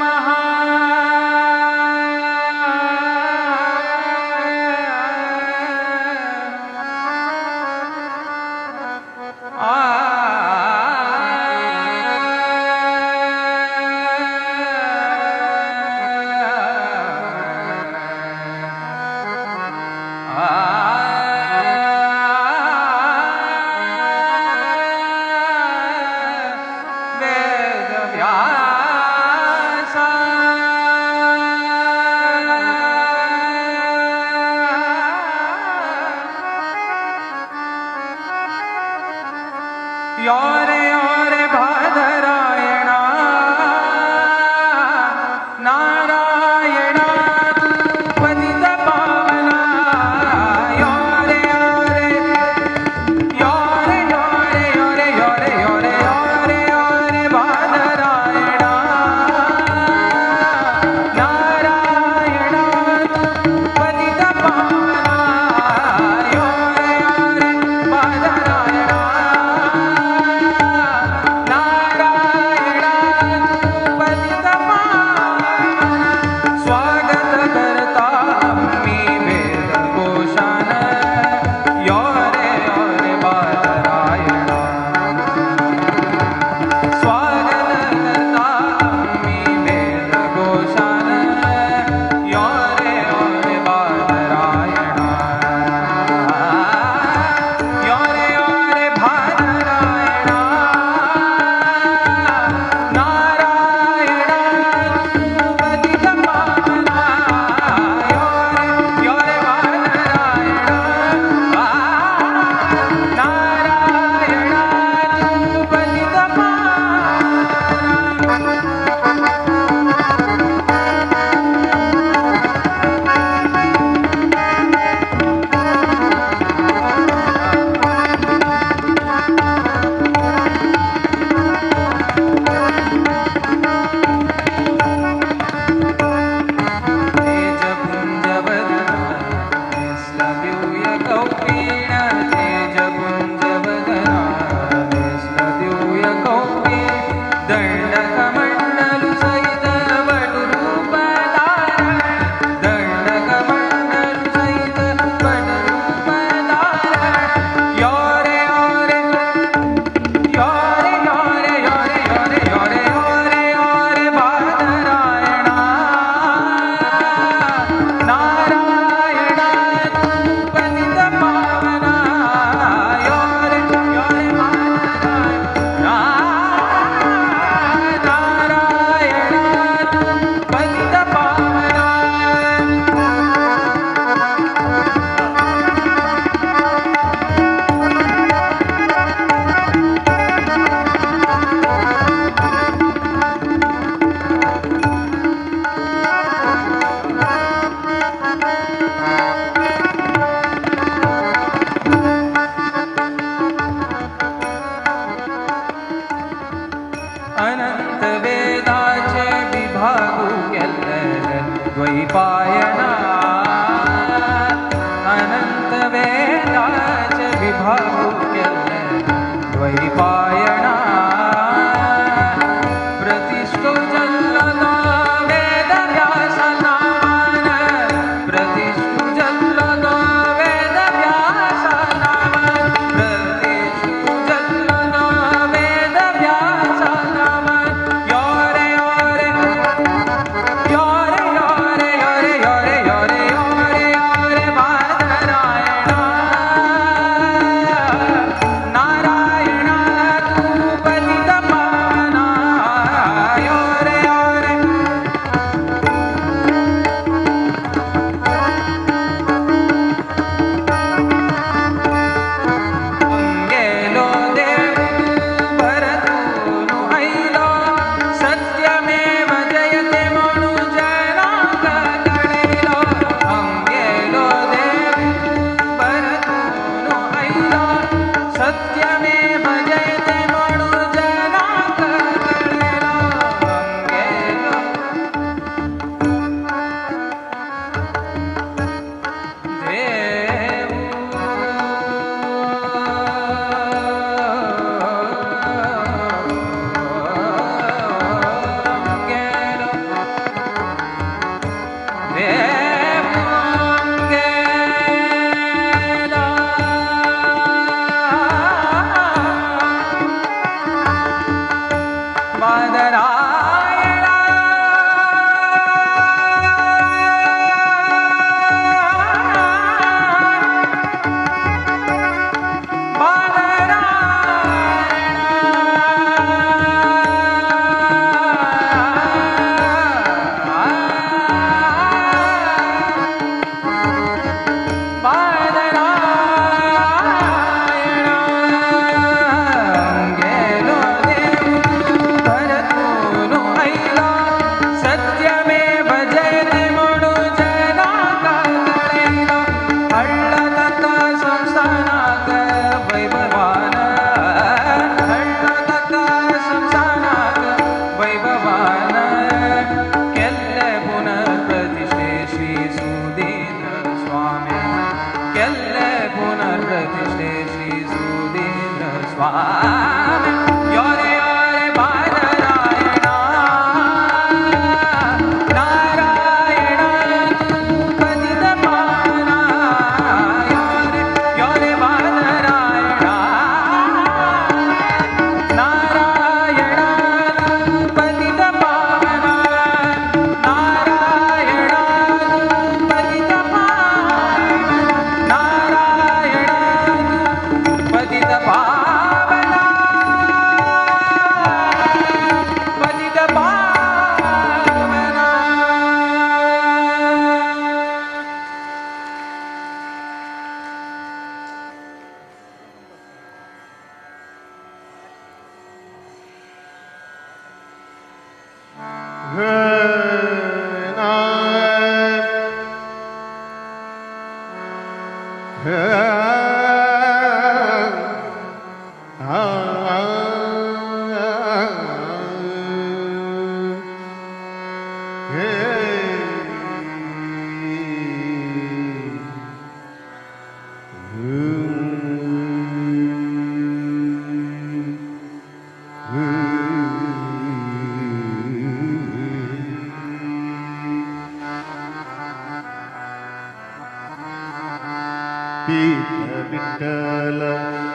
तीर्थ विठ्ठल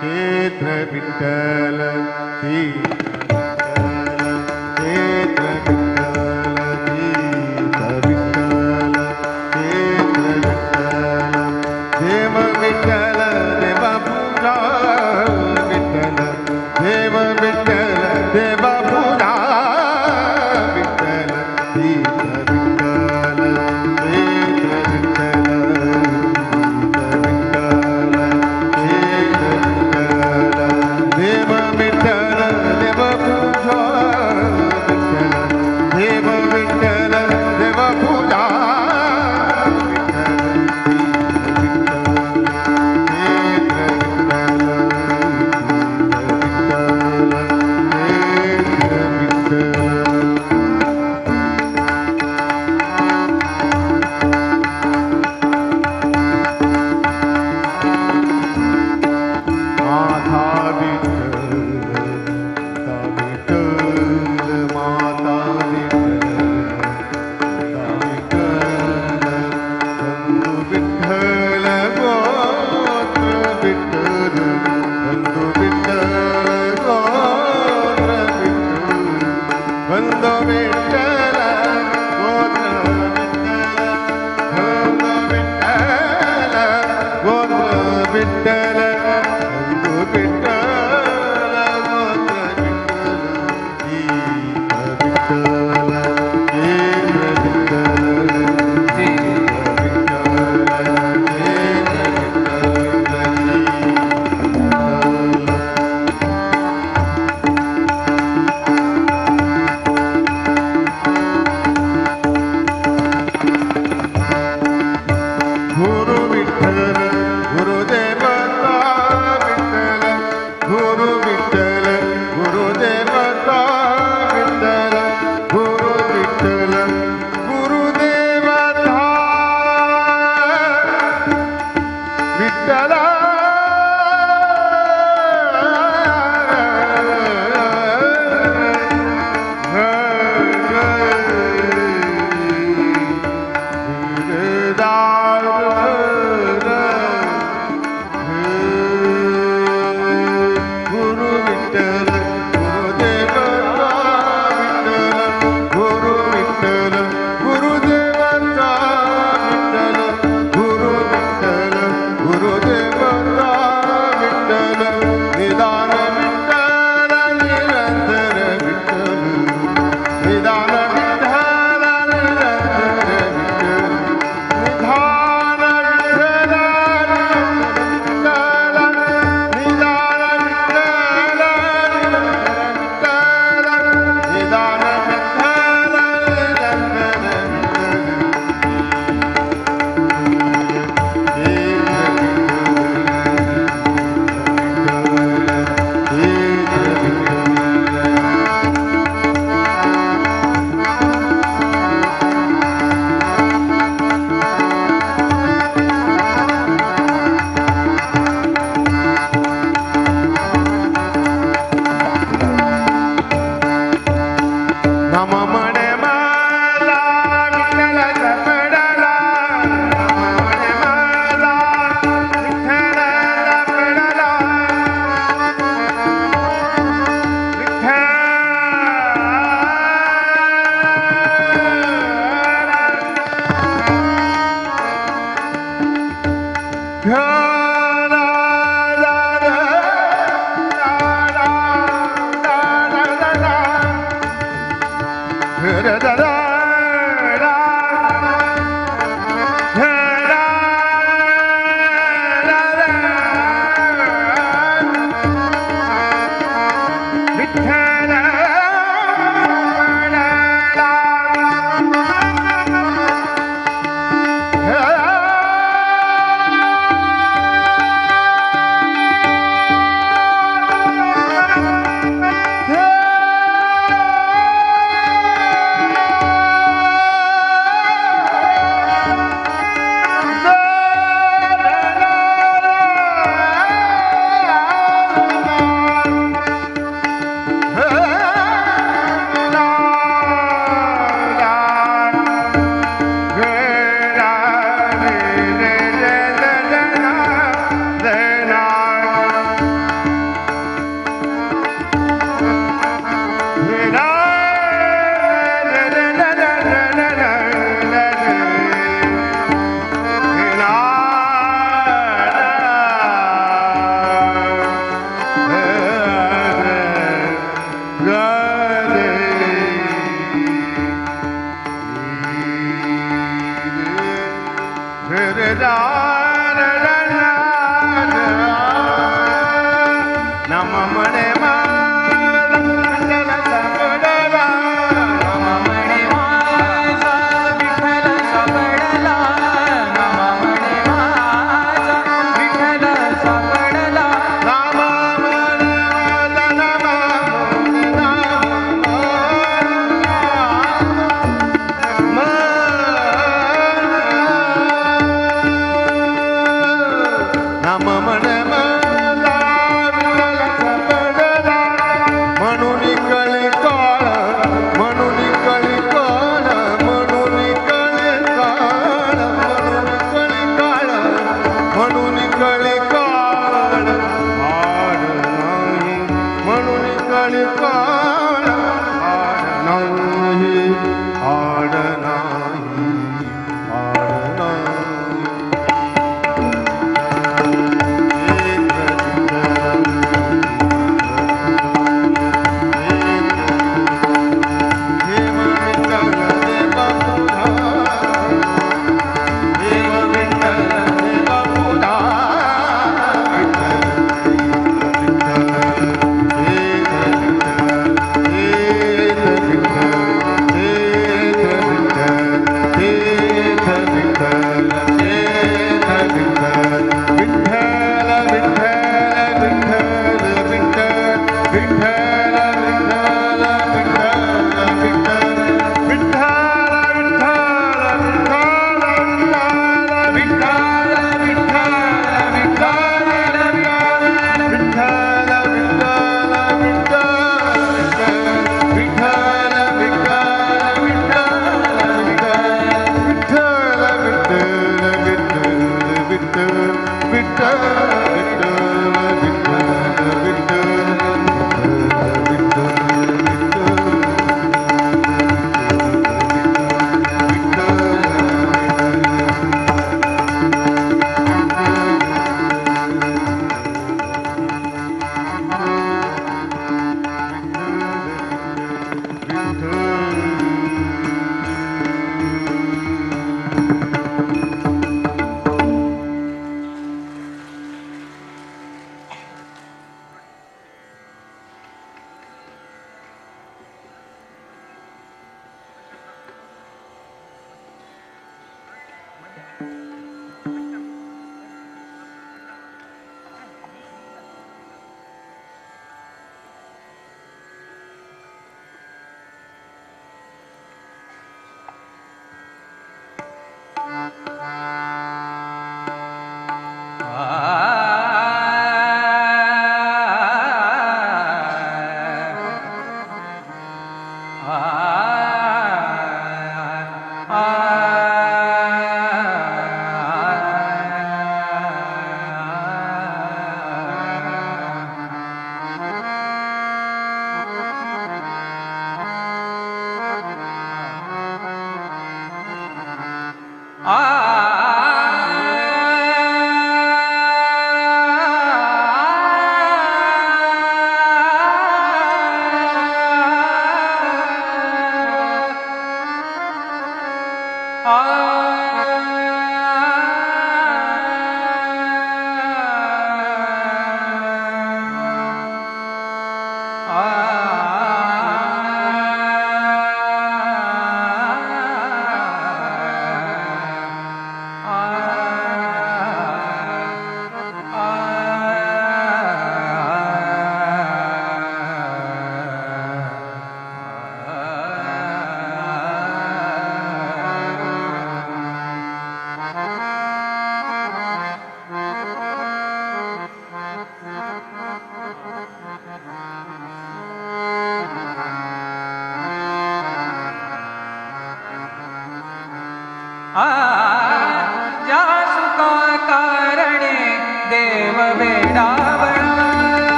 क्षेत्र विठ्ठल तीर्थ क्षेत्र विठ्ठल तीर्थ विठ्ठल क्षेत्र विठ्ठल देव विठ्ठल देवा पूजा विठ्ठल देव विठ्ठल देवा पूजा विठ्ठल तीर्थ विठ्ठल क्षेत्र विठ्ठल विठ्ठल क्षेत्र विठ्ठल देव विठ्ठल देव पूजा विठ्ठल देव विठ्ठल देव पूजा विठ्ठल।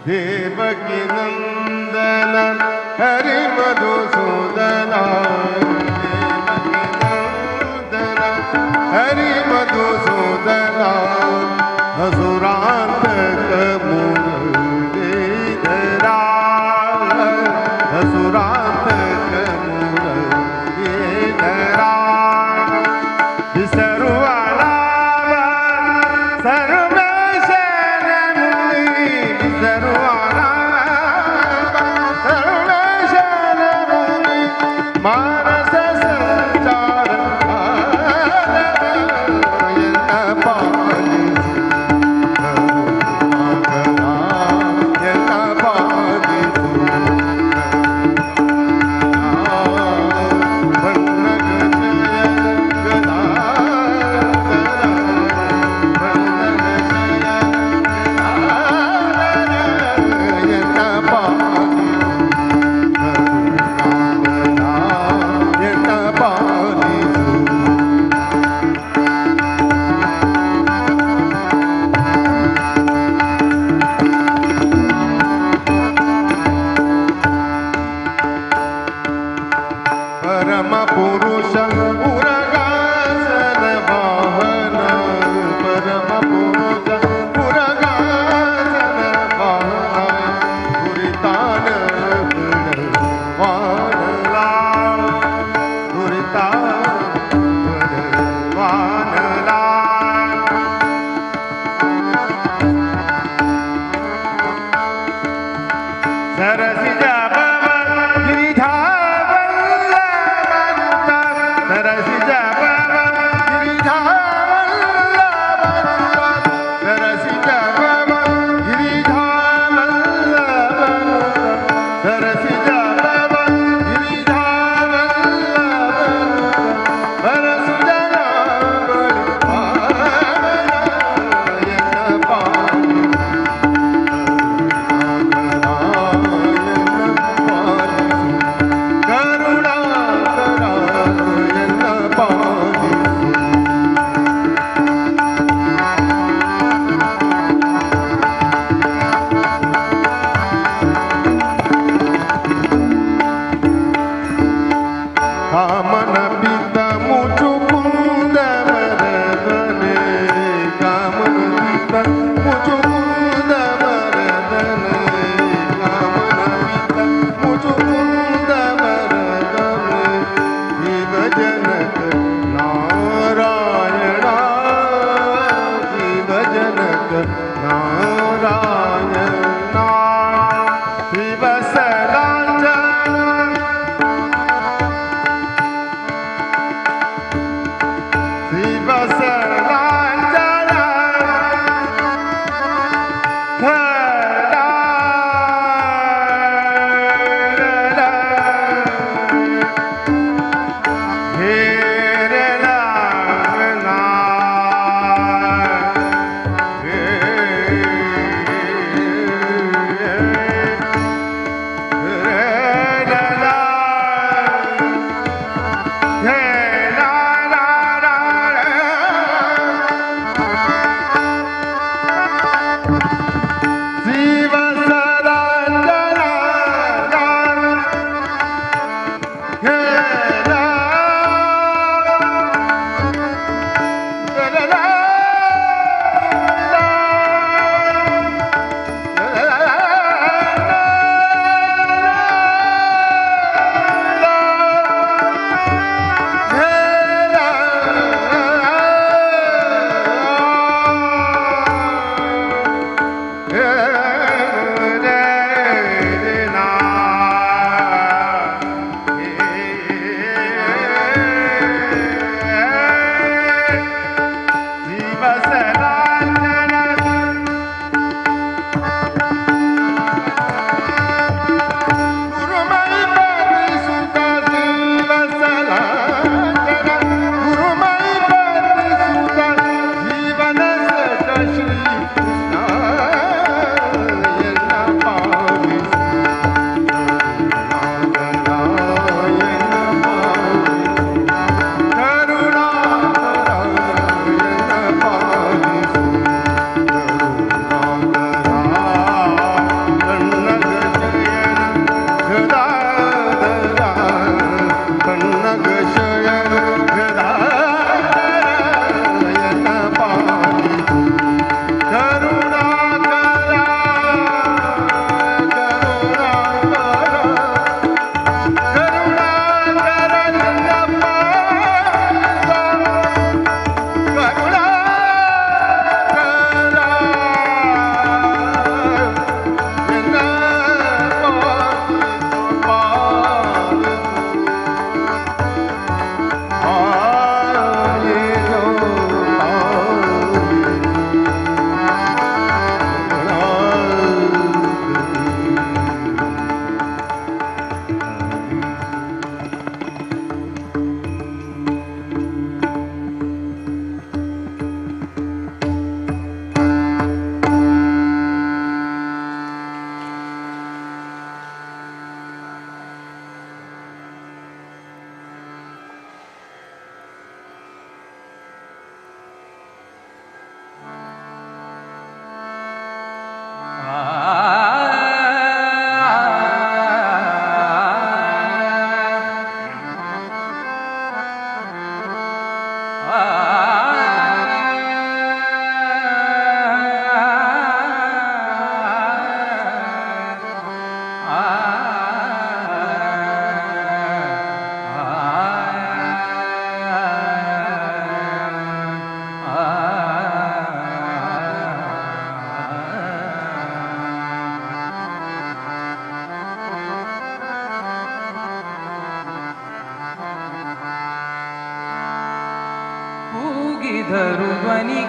देवकी नंदन हरि मधुसूदन देवकी नंदन हरि मधुसूदन असुरांतक मुरलीधरा असुरांतक मुरलीधरा मानस संचार परम पुरुष उरगासन वाहन परम पुरुष उरगासन वाहन दुरितान वानला दुरितान वानला सरसी कामन पिता मुचुकुंद वरदने कामन पिता मुचुकुंद वरदने कामन पिता मुचुकुंद वरदने शिव जनक नारायण शिव जनक नारायण शिव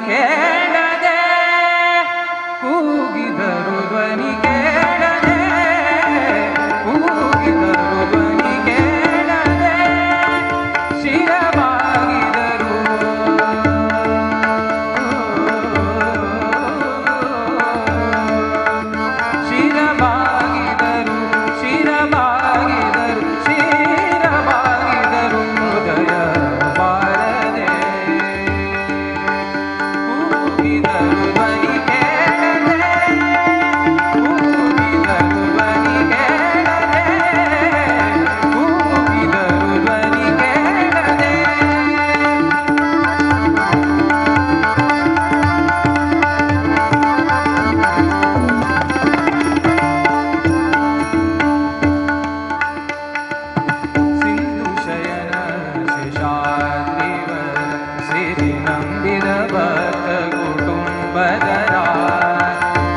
ಕೇಳದೆ, ಕೂಗಿದರು ಧ್ವನಿ ಕೇಳದೆ, ಕೂಗಿದರು ಧ್ವನಿ ಕೇಳದೆ ಶಿರಬಾಗಿದರು. ಶಿರಬಾಗಿದರು, ಶಿರಬಾಗಿದರು, ಶಿರಬಾಗಿದರು ಹೃದಯ ಬಾರದೆ. ಕೂಗಿದರು ಧ್ವನಿ ಕೇಳದೆ, ಕೂಗಿದರು ಧ್ವನಿ ಕೇಳದೆ, ಕೂಗಿದರು ಧ್ವನಿ ಕೇಳದೆ. ಸಿಂಧು ಶಯನ ಶೇಷಾದ್ರಿವರ ಸಿರಿ ನಂಬಿದ ಭಕ್ತ ಕುಟುಂಬದರ.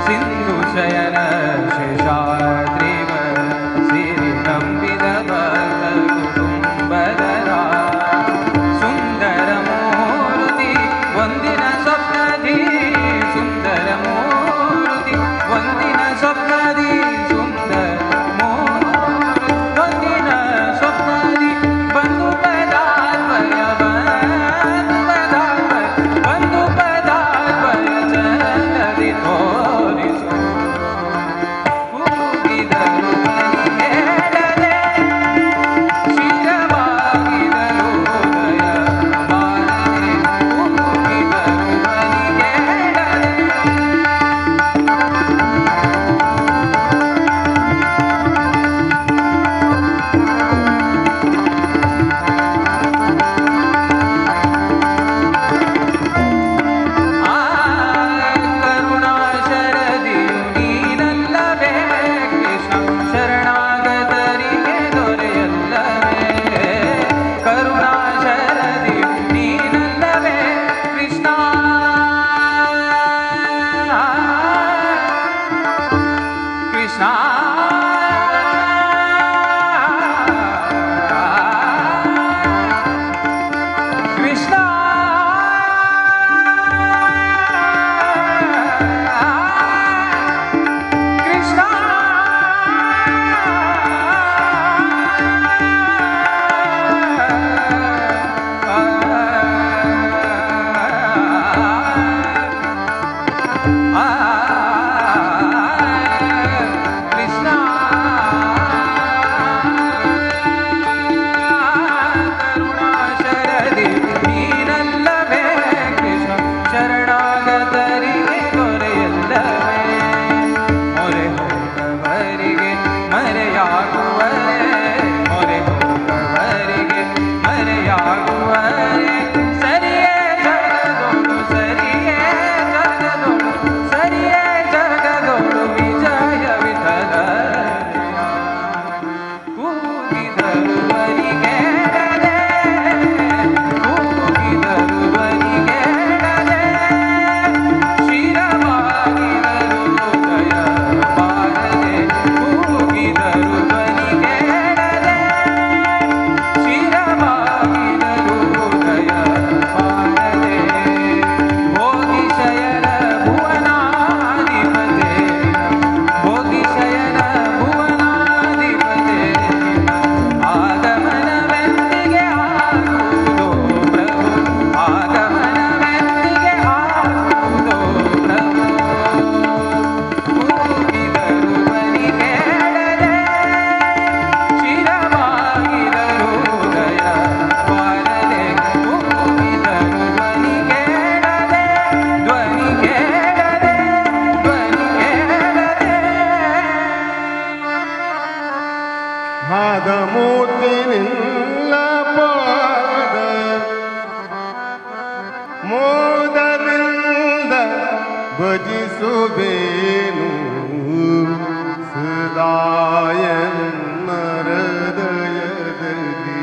ಸಿಂಧು ಶಯನ ಶೇಷಾದ್ರಿವರ ಸಿರಿ ನಂಬಿದ ಭಕ್ತ ಕುಟುಂಬದರ. ಸುಂದರ ಮೂರ್ತಿ ಒಂದಿನ ಸ್ವಪ್ನದಿ, ಸುಂದರ ಮೂರ್ತಿ ಒಂದಿನ ಸ್ವಪ್ನದಿ, ಸುಂದರ ಮೂರ್ತಿ ಒಂದಿನ ಸ್ವಪ್ನದಿ ಬಂದು ಪದಾದ್ವಯ, ಬಂದು ಪದಾದ್ವಯ, ಬಂದು ಪದಾದ್ವಯ ಚರಣದಿ ತೋರಿಸು. ಕೂಗಿದರು ಧ್ವನಿ ಕೇಳದೆ, ಶಿರಬಾಗಿದರು ಹೃದಯ ಬಾರದೆ. ಕೂಗಿದರು ಧ್ವನಿ ಕೇಳದೆ. ಆ ಕರುಣಾ ಶರದಿಯು ನೀನಲ್ಲವೇ ಕೃಷ್ಣ, ಶರಣಾಗತರಿಗೆ ದೊರೆಯಲ್ಲವೇ. ಕರುಣಾ ಶರದಿಯು ನೀನಲ್ಲವೇ ಕೃಷ್ಣ, ಕೃಷ್ಣ, ಕೃಷ್ಣ, ಕೃಷ್ಣ. ಕೃಷ್ಣ ಕರುಣಾ ಶರದಿ ನೀನಲ್ಲವೇ ಕೃಷ್ಣ, ಶರಣಾಗತರಿಗೆ ದೊರೆಯಲ್ಲವೇ. ಮೊರೆ ಹೋದವರಿಗೆ ಮರೆಯಾಗುವರೆ, ಮೊರೆ ಹೋದವರಿಗೆ ಮರೆಯಾಗುವರೆ. ಸರಿಯೇ ಜಗದೊಳು, ಸರಿಯೇ ಜಗದೊಳು, ಸರಿಯೇ ಜಗದೊಳು ವಿಜಯ ವಿಠಲ. ಕೂಗಿದರು ಧ್ವನಿ ಕೇಳದೆ, ಕೂಗಿದರು ಧ್ವನಿ ಕೇಳದೆ, ಶಿರಬಾಗಿದರು ಹೃದಯ ಬಾರದೆ. ಕೂಗಿದರು ಧ್ವನಿ ಕೇಳದೆ, ಶಿರಬಾಗಿದರು ಹೃದಯ ಬಾರದೆ. ಭೋಗಿ ಶಯನ ಭುವನಾಧಿಪತೆ, ಭೋಗಿ ಶಯನ ಭುವನಾಧಿಪತೆ, ಆಗಮನವೆಂದಿಗೆ ಆಗುವುದೋ ಪ್ರಭು, ಆಗಮನವೆಂದಿಗೆ ಆಗುವುದೋ ಪ್ರಭು. ಕೂಗಿದರು ಧ್ವನಿ ಕೇಳದೆ, ಶಿರಬಾಗಿದರು ಹೃದಯ ಬಾರದೆ. ಕೂಗಿದರು ಧ್ವನಿ ಕೇಳದೆ, ಧ್ವನಿ ಕೇಳದೆ, ಧ್ವನಿ ಕೇಳದೆ. ಪಾದಮೂರ್ತಿ ನಿನ್ನ ಪಾದ ಮೋದದಿಂದ ಭಜಿಸುವೇನು ಸದಾಯನ್ನ ಹೃದಯದಲ್ಲಿ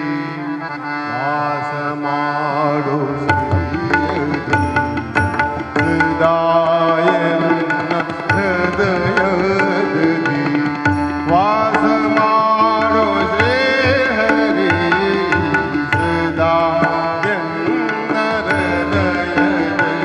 ವಾಸ ಮಾಡು ಸದಾಯನ್ನ ಹೃದಯದಲ್ಲಿ ವಾಸ ಮಾಡೋ ಶ್ರೀ ಹರಿ ಸದಾ ಎನ್ನ ಹೃದಯದಲ್ಲಿ.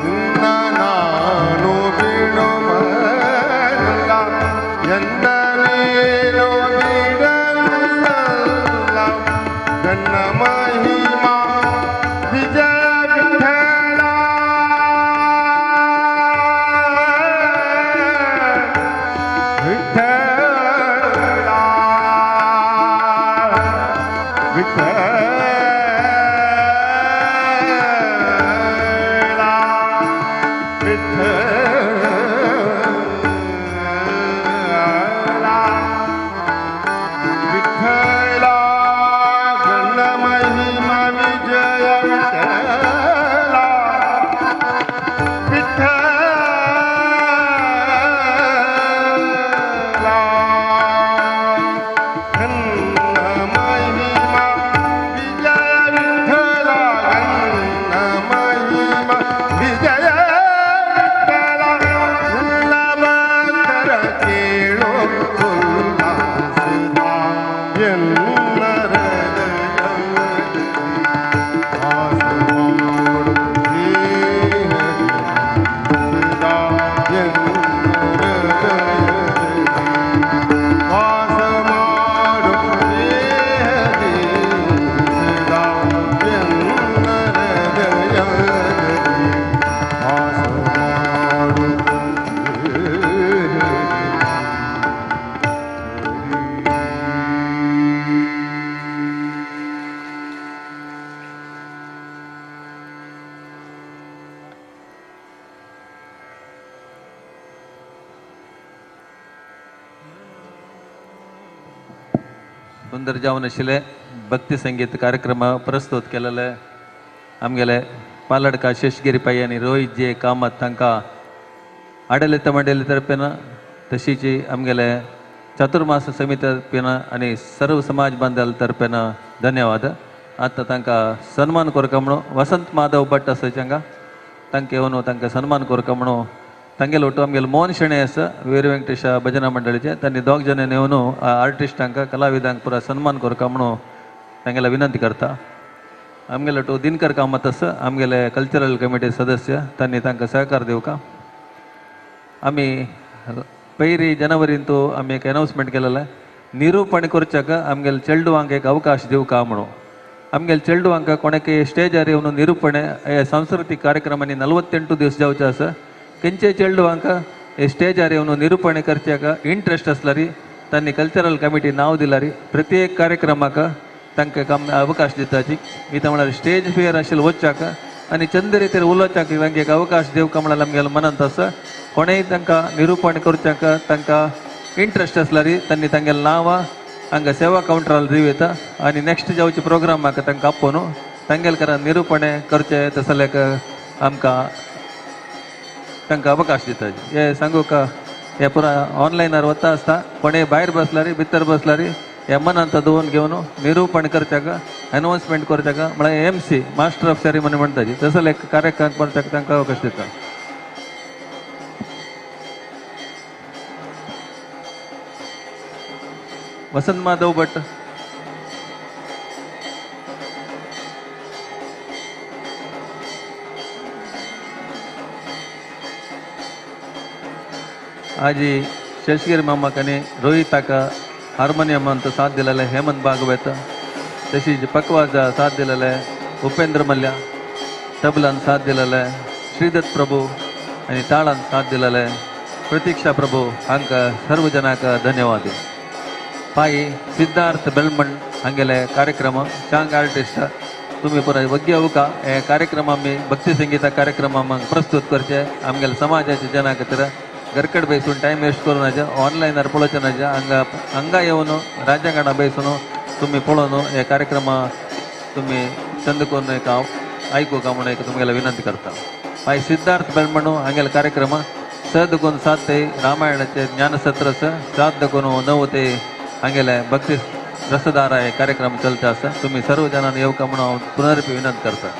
ನಿನ್ನ ನಾನು ಬಿಡುವಲ್ಲ ಎನ್ನ ನೀನು ಬಿಡಲು ಸಲ್ಲ ನನ್ನ ಮಹಿಮಾ ವಿಜಯ ವಿಠಲ ವಿಠಲ ವಿಠಲ ವಿಠಲ ವಿಠಲ ಗಣ ಮಹಿಮ ವಿಜಯ ವಿಠಲ ವಿಠಲ ಗಣ ಮಹಿಮ ವಿಜಯ ವಿಠಲ ಗಣ ಮಹಿಮ ವಿಜಯ ವಿಠಲ ಉಲ್ಲಭರ ಕೇಳು ಉಲ್ಲಾಸಿದ ಎನ್ನ ಹೃದಯದಲ್ಲಿ ವಾಸ ಮಾಡು ಶ್ರೀಹರಿ ಸದಾ ಎನ್ನ ಹೃದಯದಲ್ಲಿ ವಾಸ ಮಾಡು ಶ್ರೀಹರಿ ಸದಾ ಎನ್ನ ಹೃದಯದಲ್ಲಿ ವಾಸ ಮಾಡು ಶ್ರೀಹರಿ. सुंदर जावन आशिल्लें भक्ती संगीत कार्यक्रम प्रस्तुत केलेले आमगेले पालडका शेषगिरी पै आनी रोहित जे कामत तांकां आडलित मंडळी तर्फेन तशीच आमगेले चातुर्मास समिती तर्फेन आनी सर्व समाज बांधव तर्फेन धन्यवाद. आतां तांकां सन्मान करका म्हणून वसंत माधव भट आसा हांगा तांकां येवन तांकां सन्मान करका म्हणून तांगेलो ಒಟ್ಟು आमगेलो मोहन शेणै आसा वीर वेंकटेश भजना मंडळीचे तांणी दोग जाणांनी येवन आर्टिस्टांक कलाविदांक पुरा सन्मान करका म्हणून तांगेला विनंती करता. आमगेलो टो दिनकर कामत आसा आमगेले कल्चरल कमिटी सदस्य तांणी तांकां सहकार दिवका. आमी पयली जनवरींतू आमी एक अनावन्समेंट केलेलें निरूपण करच्याक आमगेले चेडवांक एक अवकाश दिवका म्हणून. आमगेले चेडवांक कोणाक स्टेजार येवन निरूपण हे सांस्कृतीक कार्यक्रमांनी 48 दिवस जावचे आसा. खंयचे चेडवांक हे स्टेजार येवन निरूपण करच्याक इंट्रस्ट आसल्यार तांणी कल्चरल कमिटी नांव दिल्यार प्रत्येक कार्यक्रमाक तांकां काम अवकाश दिताची. इथं म्हळ्यार स्टेज फियर आशिल्लें वचच्याक आनी चंद रितीर उलोवच्याक तांकां एक अवकाश दिवका म्हळ्यार आमगेल्या मनांत आसा. कोणेय तांकां निरूपण करच्याक तांकां इंट्रस्ट आसल्यार तांणी तांगेलें नांवां हांगा सेवा कावंटरार दिवं येता आनी नेक्स्ट जावचे प्रोग्रामाक तांकां आपोवन तांगेले कारण निरूपण करचें तसल्याक आमकां तांकां अवकाश दिता. हे सांगू का हे पुरा ऑनलायनार वता आसता कोणेय भायर बसल्यार भितर बसल्यार हे मनांत दवरून घेवन निरूपण करच्याक अनावन्समेंट करच्याक म्हळ्यार M C master of ceremony म्हणटाची तसले कार्यक्रम करच्याक तांकां अवकाश दिता. वसंत माधव भट. आजी शेषगिरी मामाक आनी रोहिताक हार्मोनियमांत साथ दिलेले हेमंत भागवत, तशीच पकवाजा साथ दिलेले उपेंद्र मल्ल्या, तबलान साथ दिलेले श्रीदत्त प्रभू आनी ताळान साथ दिलेले प्रतीक्षा प्रभू हांकां सर्व जनांक धन्यवाद. पाई सिद्धार्थ बेलमण हांगेले कार्यक्रम चांग आर्टिस्ट तुमी पुराय वग्गी अवका हे कार्यक्रम आमी भक्ती संगीता कार्यक्रम आमकां प्रस्तुत करचे आमगेले समाजाचे जना खातीर घरकड बेसून टायम वेस्ट करूं नाजा ऑनलायनार पळोवचें नाजा हांगा हांगा येवन राज्यांगणा बेसून तुमी पळोवन हे कार्यक्रम तुमी चंद करून एक हांव आयकूंक म्हणून एक तुमगेले विनंती करता. मागीर सिद्धार्थ बेलमणू हांगेले कार्यक्रम 6 देखून 7 ते रामायणाचे ज्ञानसत्र आसा 7 देखून 9 ते हांगेले भक्ती रसधारा हे कार्यक्रम चलता आसा. तुमी सर्व जाणांनी येवका म्हणून हांव पुनरपी विनंती करता.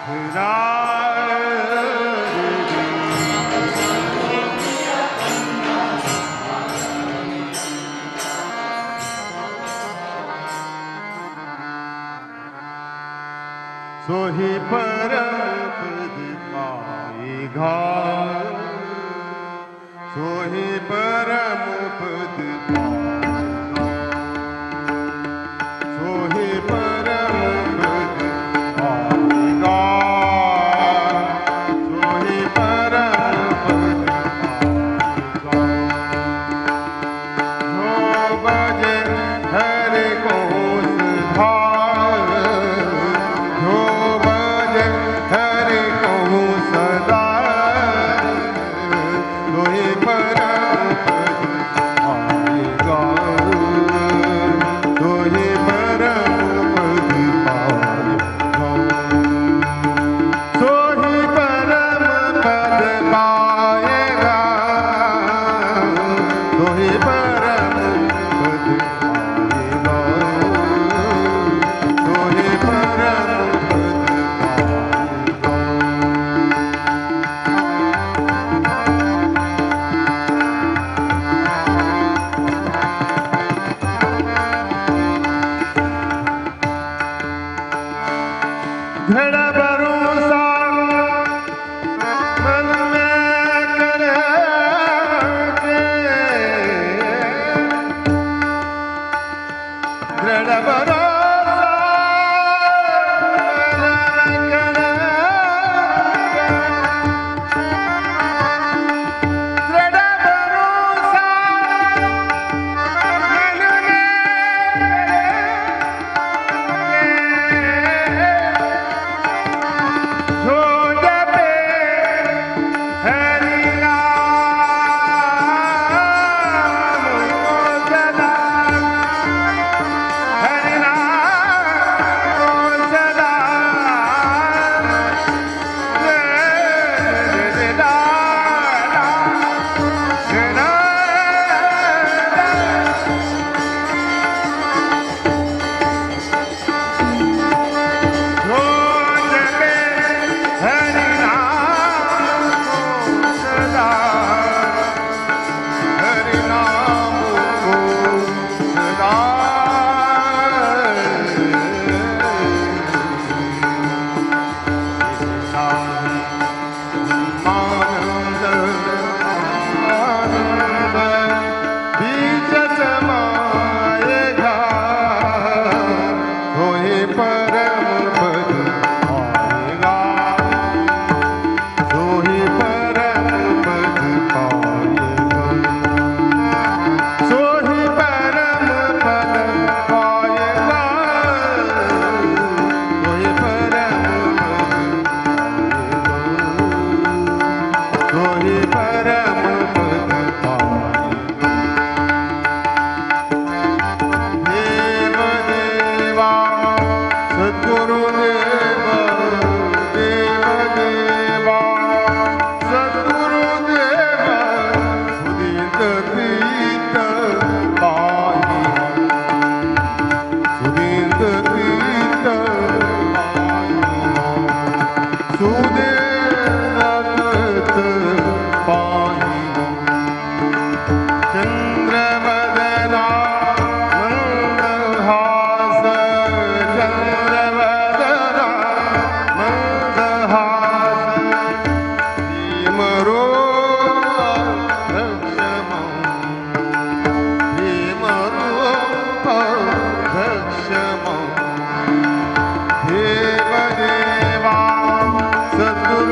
सोहि परम पद पाएगा, सोहि परम पद पाएगा, सोहि परम पद पाएगा, सोहि परम पद पाएगा। जो बजे हरि को सुधार, जो बजे हरि को सदा, सोहि परम पद पाएगा, सोहि परम पद पाएगा, सोहि परम पद पाएगा, सोहि परम पद पाएगा, सोहि परम पद पाएगा। घड़ा भरोसा मन में करके, दृढ़ भरोसा मन में करके, दृढ़ भरोसा मन में करके, जो जपे हरि नाम को सदा, हरि नाम को सदा, जो जपे हरि नाम को सदा, हरि नाम को सदा। आनंद आनंद बीच समाएगा, सोहि परम पद पाएगा, सोहि परम पद पाएगा, सोहि परम पद पाएगा, सोहि परम पद पाएगा, सोहि परम पद पाएगा। देव देवा सद्गुरु देव, देव देवा सद्गुरु देव, सुदीत प्रीत पाही, सुदीत प्रीत पाही, सुदेव पाही। चंद्रवदना मंदहास, चंद्रवदना मंदहास, भीमरूप भक्षमं, भीमरूप भक्षमं। देव देवा सद्गुरु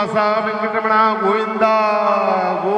ಶ್ರೀನಿವಾಸ ವೆಂಕಟರಮಣ ಗೋವಿಂದ ಗೋವಿಂದ.